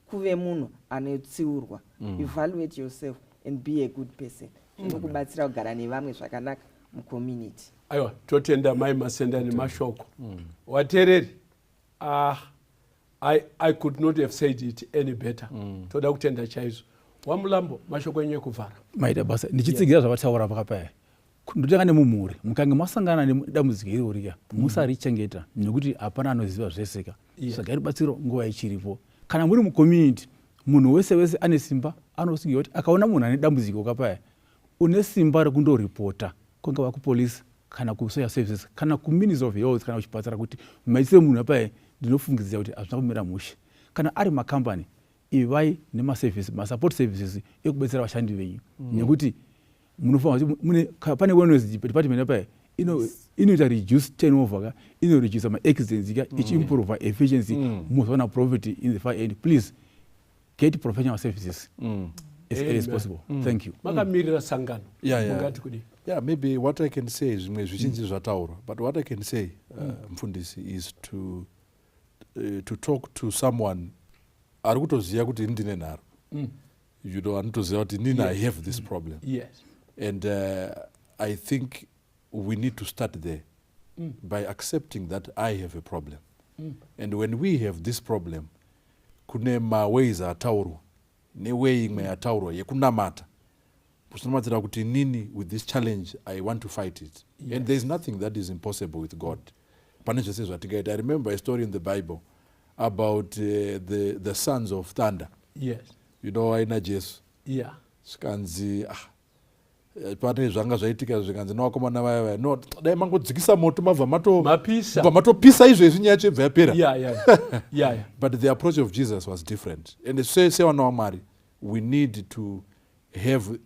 Speaker 5: kuve munhu anotsiurwa. Evaluate yourself and be a good person. Zvinokubatsira kugara nevamwe zvakanaka mucommunity.
Speaker 2: Aiwa, totenda Mai Masenda nemashoko. Wateereri, ah, I could not have said it any better. Toda kutenda chaizvo. WaMulambo, mashoko enyu ekuvhara.
Speaker 4: Maita basa. Ndichitsigira zvavataura pakapaya, ndotanga nemumhuri. Mukange masangana nedambudziko irorika, musarichengeta, nekuti hapana anoziva zveseka. Tsvagai rubatsiro nguva ichiripo. Kana muri mucommunity, munhu wese wese ane simba, anosingira kuti akaona munhu ane dambudziko kapaya, une simba rekundoripota, kungava kupolisi kana kusocial services kana kuMinistry of Health kana kuchipatara, kuti maitiro munhu apaya ndinofungidzira kuti hazvina kumira mushe. Kana ari makambani, ivai nemaservice, masupport services ekubetsera vashandi venyu, nekuti munofanira kuti mune pane wellness department apaya inoita reduce turnover ka, inoreduce maaccidents ka, ichiimprove efficiency, muzoona profit in the far end. Please get professional services as early as
Speaker 2: Amen.
Speaker 4: possible. Thank you.
Speaker 2: Makamirira sangano, mungati kudii?
Speaker 3: Yeah, maybe what I can say, zvimwe zvizhinji zvataurwa, but what I can say, mufundisi, is to talk to someone ari kutoziva kuti ini ndine nharo, anotoziva kuti inini I have this problem, and I think we need to start there by accepting that I have a problem. And when we have this problem, kune maways ataurwa, neway imwe yataurwa yekunamata, kuchinamatira kuti inini with this challenge I want to fight it. And there is nothing that is impossible with God. Pane zvese zvatingaita. I remember a story in the Bible about the sons of thunder, aina Jesu. Zvikanzi, ah, pane zvanga zvaitika, zvikanzi nevakomana vaya vaya, "No, dai mangodzikisa moto, mabva
Speaker 2: Mapisa.
Speaker 3: Mabva matopisa izvezvi, nyaya yacho ibva yapera." But the approach of Jesus was different. And sevana vaMwari, we need to have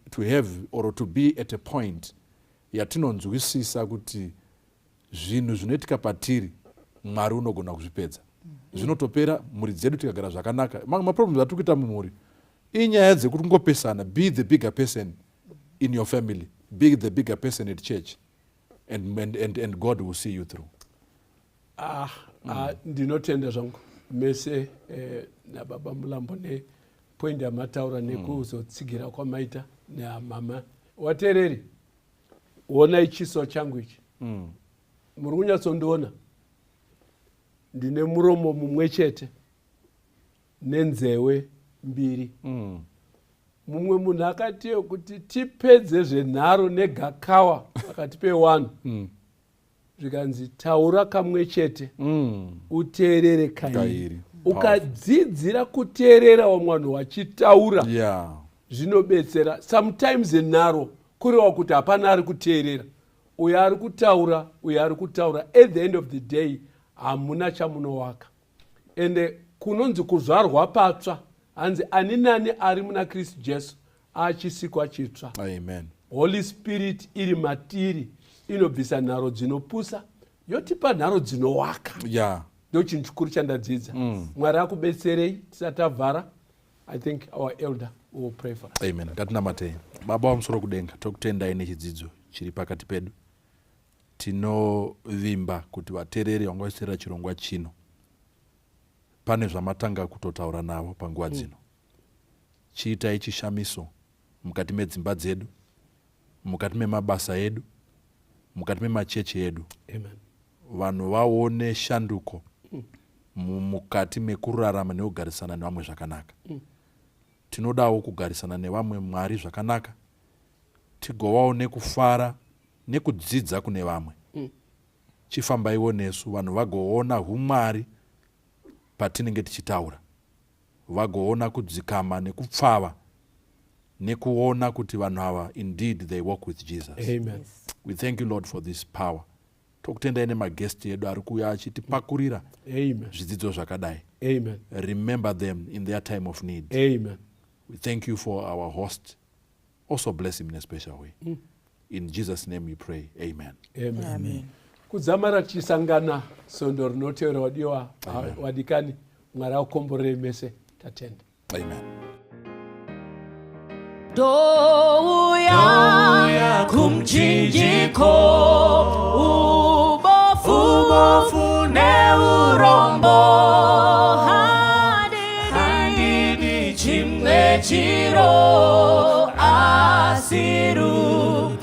Speaker 3: or to be at a point yatinonzwisisa kuti zvinhu zvinoitika patiri, Mwari unogona kuzvipedza, zvinotopera, mhuri dzedu tikagara zvakanaka. Maproblems atiri kuita mumhuri inyaya dzekuti kungopesana. Be the bigger person in your family, be the bigger person at church, and God will see you through.
Speaker 2: Ah, ah, ndinotenda zvangu mese, nababa Mulambo nepoint yamataura nekuzotsigira kwamaita namama. Wateereri, onai chiso changu ichi. Muri kunyatsondiona? Ndine muromo mumwe chete nenzeve mbiri. Mumwe munhu akati kuti tipedze zvenharo negakawa pakati pewanhu, zvikanzi, "Taura kamwe chete, uteerere kairi."
Speaker 3: Kairi.
Speaker 2: Ukadzidzira kuteerera vamwe vanhu vachitaura, zvinobetsera. Sometimes nharo kureva kuti hapana ari kuteerera. Uyo ari kutaura, uyo ari kutaura, at the end of the day hamuna chamunowaka. Ende kunonzi kuzvarwa patsva, hanzi ani nani ari muna Kristu Jesu achisikwa chitsva.
Speaker 3: Amen.
Speaker 2: Holy Spirit iri matiri inobvisa nharo dzinopusa yotipa nharo dzinowaka. Ndo chinhu chikuru chandadzidza. Mwari akubetserei. Tisati tavhara, I think our elder will pray for us.
Speaker 3: Amen. Ngatinamatei. Baba wamusoro kudenga, tokutendai nechidzidzo chiri pakati pedu. Tinovimba kuti vateereri vanga vachiteerera chirongwa chino pane zvamatanga kutotaura navo panguva dzino. Chiitai chishamiso mukati medzimba dzedu, mukati memabasa edu, mukati memachechi edu.
Speaker 2: Amen.
Speaker 3: Vanhu vaone shanduko mukati mekurarama nekugarisana nevamwe zvakanaka. Tinodawo kugarisana nevamwe, Mwari, zvakanaka, tigovawo nekufara nekudzidza kune vamwe. Chifambaiwo nesu, vanhu vagoona umwari patinenge tichitaura, vagoona kudzikama nekupfava nekuona kuti vanhu ava, indeed they walk with Jesus.
Speaker 2: Amen.
Speaker 3: We thank you, Lord, for this power. Tokutendai nemagesti edu ari kuuya achitipakurira
Speaker 2: Amen.
Speaker 3: zvidzidzo zvakadai.
Speaker 2: Amen.
Speaker 3: Remember them in their time of need.
Speaker 2: Amen.
Speaker 3: We thank you for our host. Also bless him in a special way. In Jesus' name we pray. Amen.
Speaker 2: Amen.
Speaker 5: Amen.
Speaker 2: Kudzamara tichisangana svondo rinotevera, wadiwa, wadikani, Mwari akukomborerei mese. Tatenda.
Speaker 3: Amen.
Speaker 1: Douya kumchinjiko, ubofu, ubofu neurombo, handidi chimwe chiro asi ruponeso.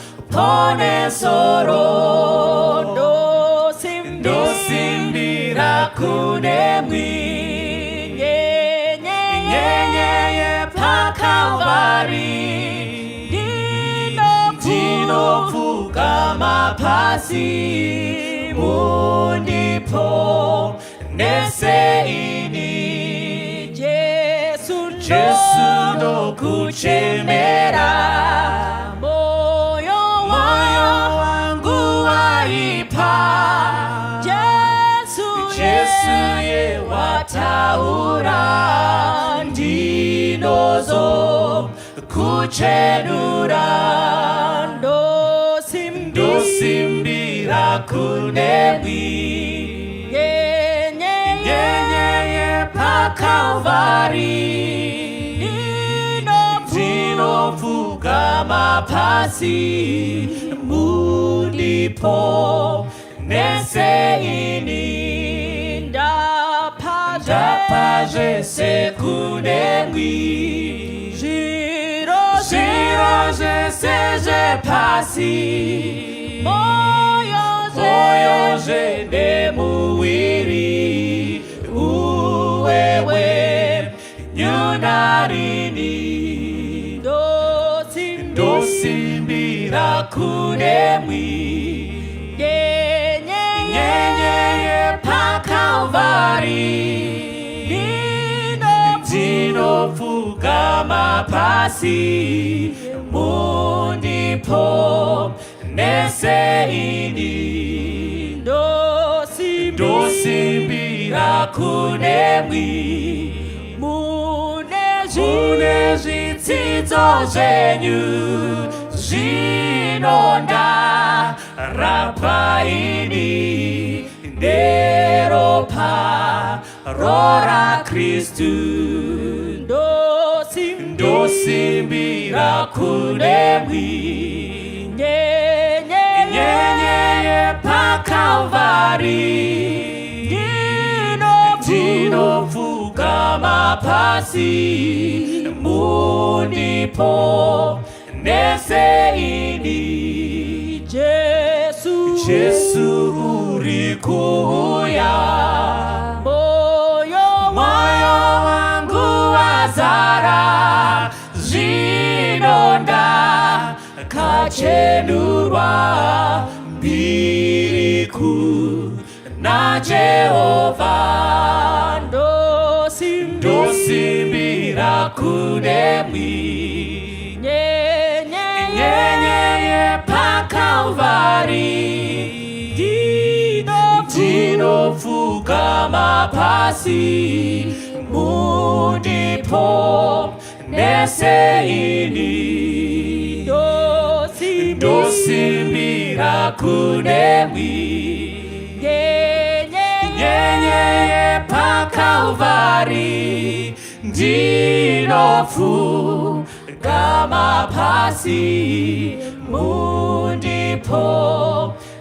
Speaker 1: Ndosimbira kunemwi nyenye paKalvari, ndinopfugama pasi, mundiponese ini. Jesu, Jesu, ndokuchemera, moyo wangu waipa. Jesu, Jesu, yewataura, ndinozo kuchenura. Ndosimbira kunemwi nyenye paKalvari, ndinopfugama pasi, mundiponese ini. Ndapa zvese kunemwi, zviro zvese zvepasi, moyo zvenemuviri uwewe nyunarini. Ndosimbira kunemwi nyenye paKalvari, ndinopfugama pasi, mundiponese ini. Ndosimbira kunemwi, mune zvitsidzo zvenyu zvinonda rapaini neropa rora Kristu. Ndosimbira kunemwi nyenye paKalvari, ndinopfugama pasi, mundiponese ini. Jesu, Jesu, uri kuuya, moyo wangu wazara zvinonda kachenurwa mbiriku naJehovha. Ndosimbira kunemwi nyenye paKalvari. Calvari, ndinopfugama pasi, mundipo neseini, ndosimbira kunemwi, nyenye yepaKalvari, ndinopfugama pasi, mundipo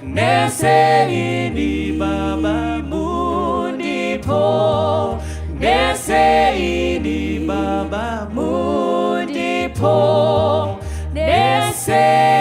Speaker 1: neseini, Baba, mundipo neseini, Baba, mundipo neseini.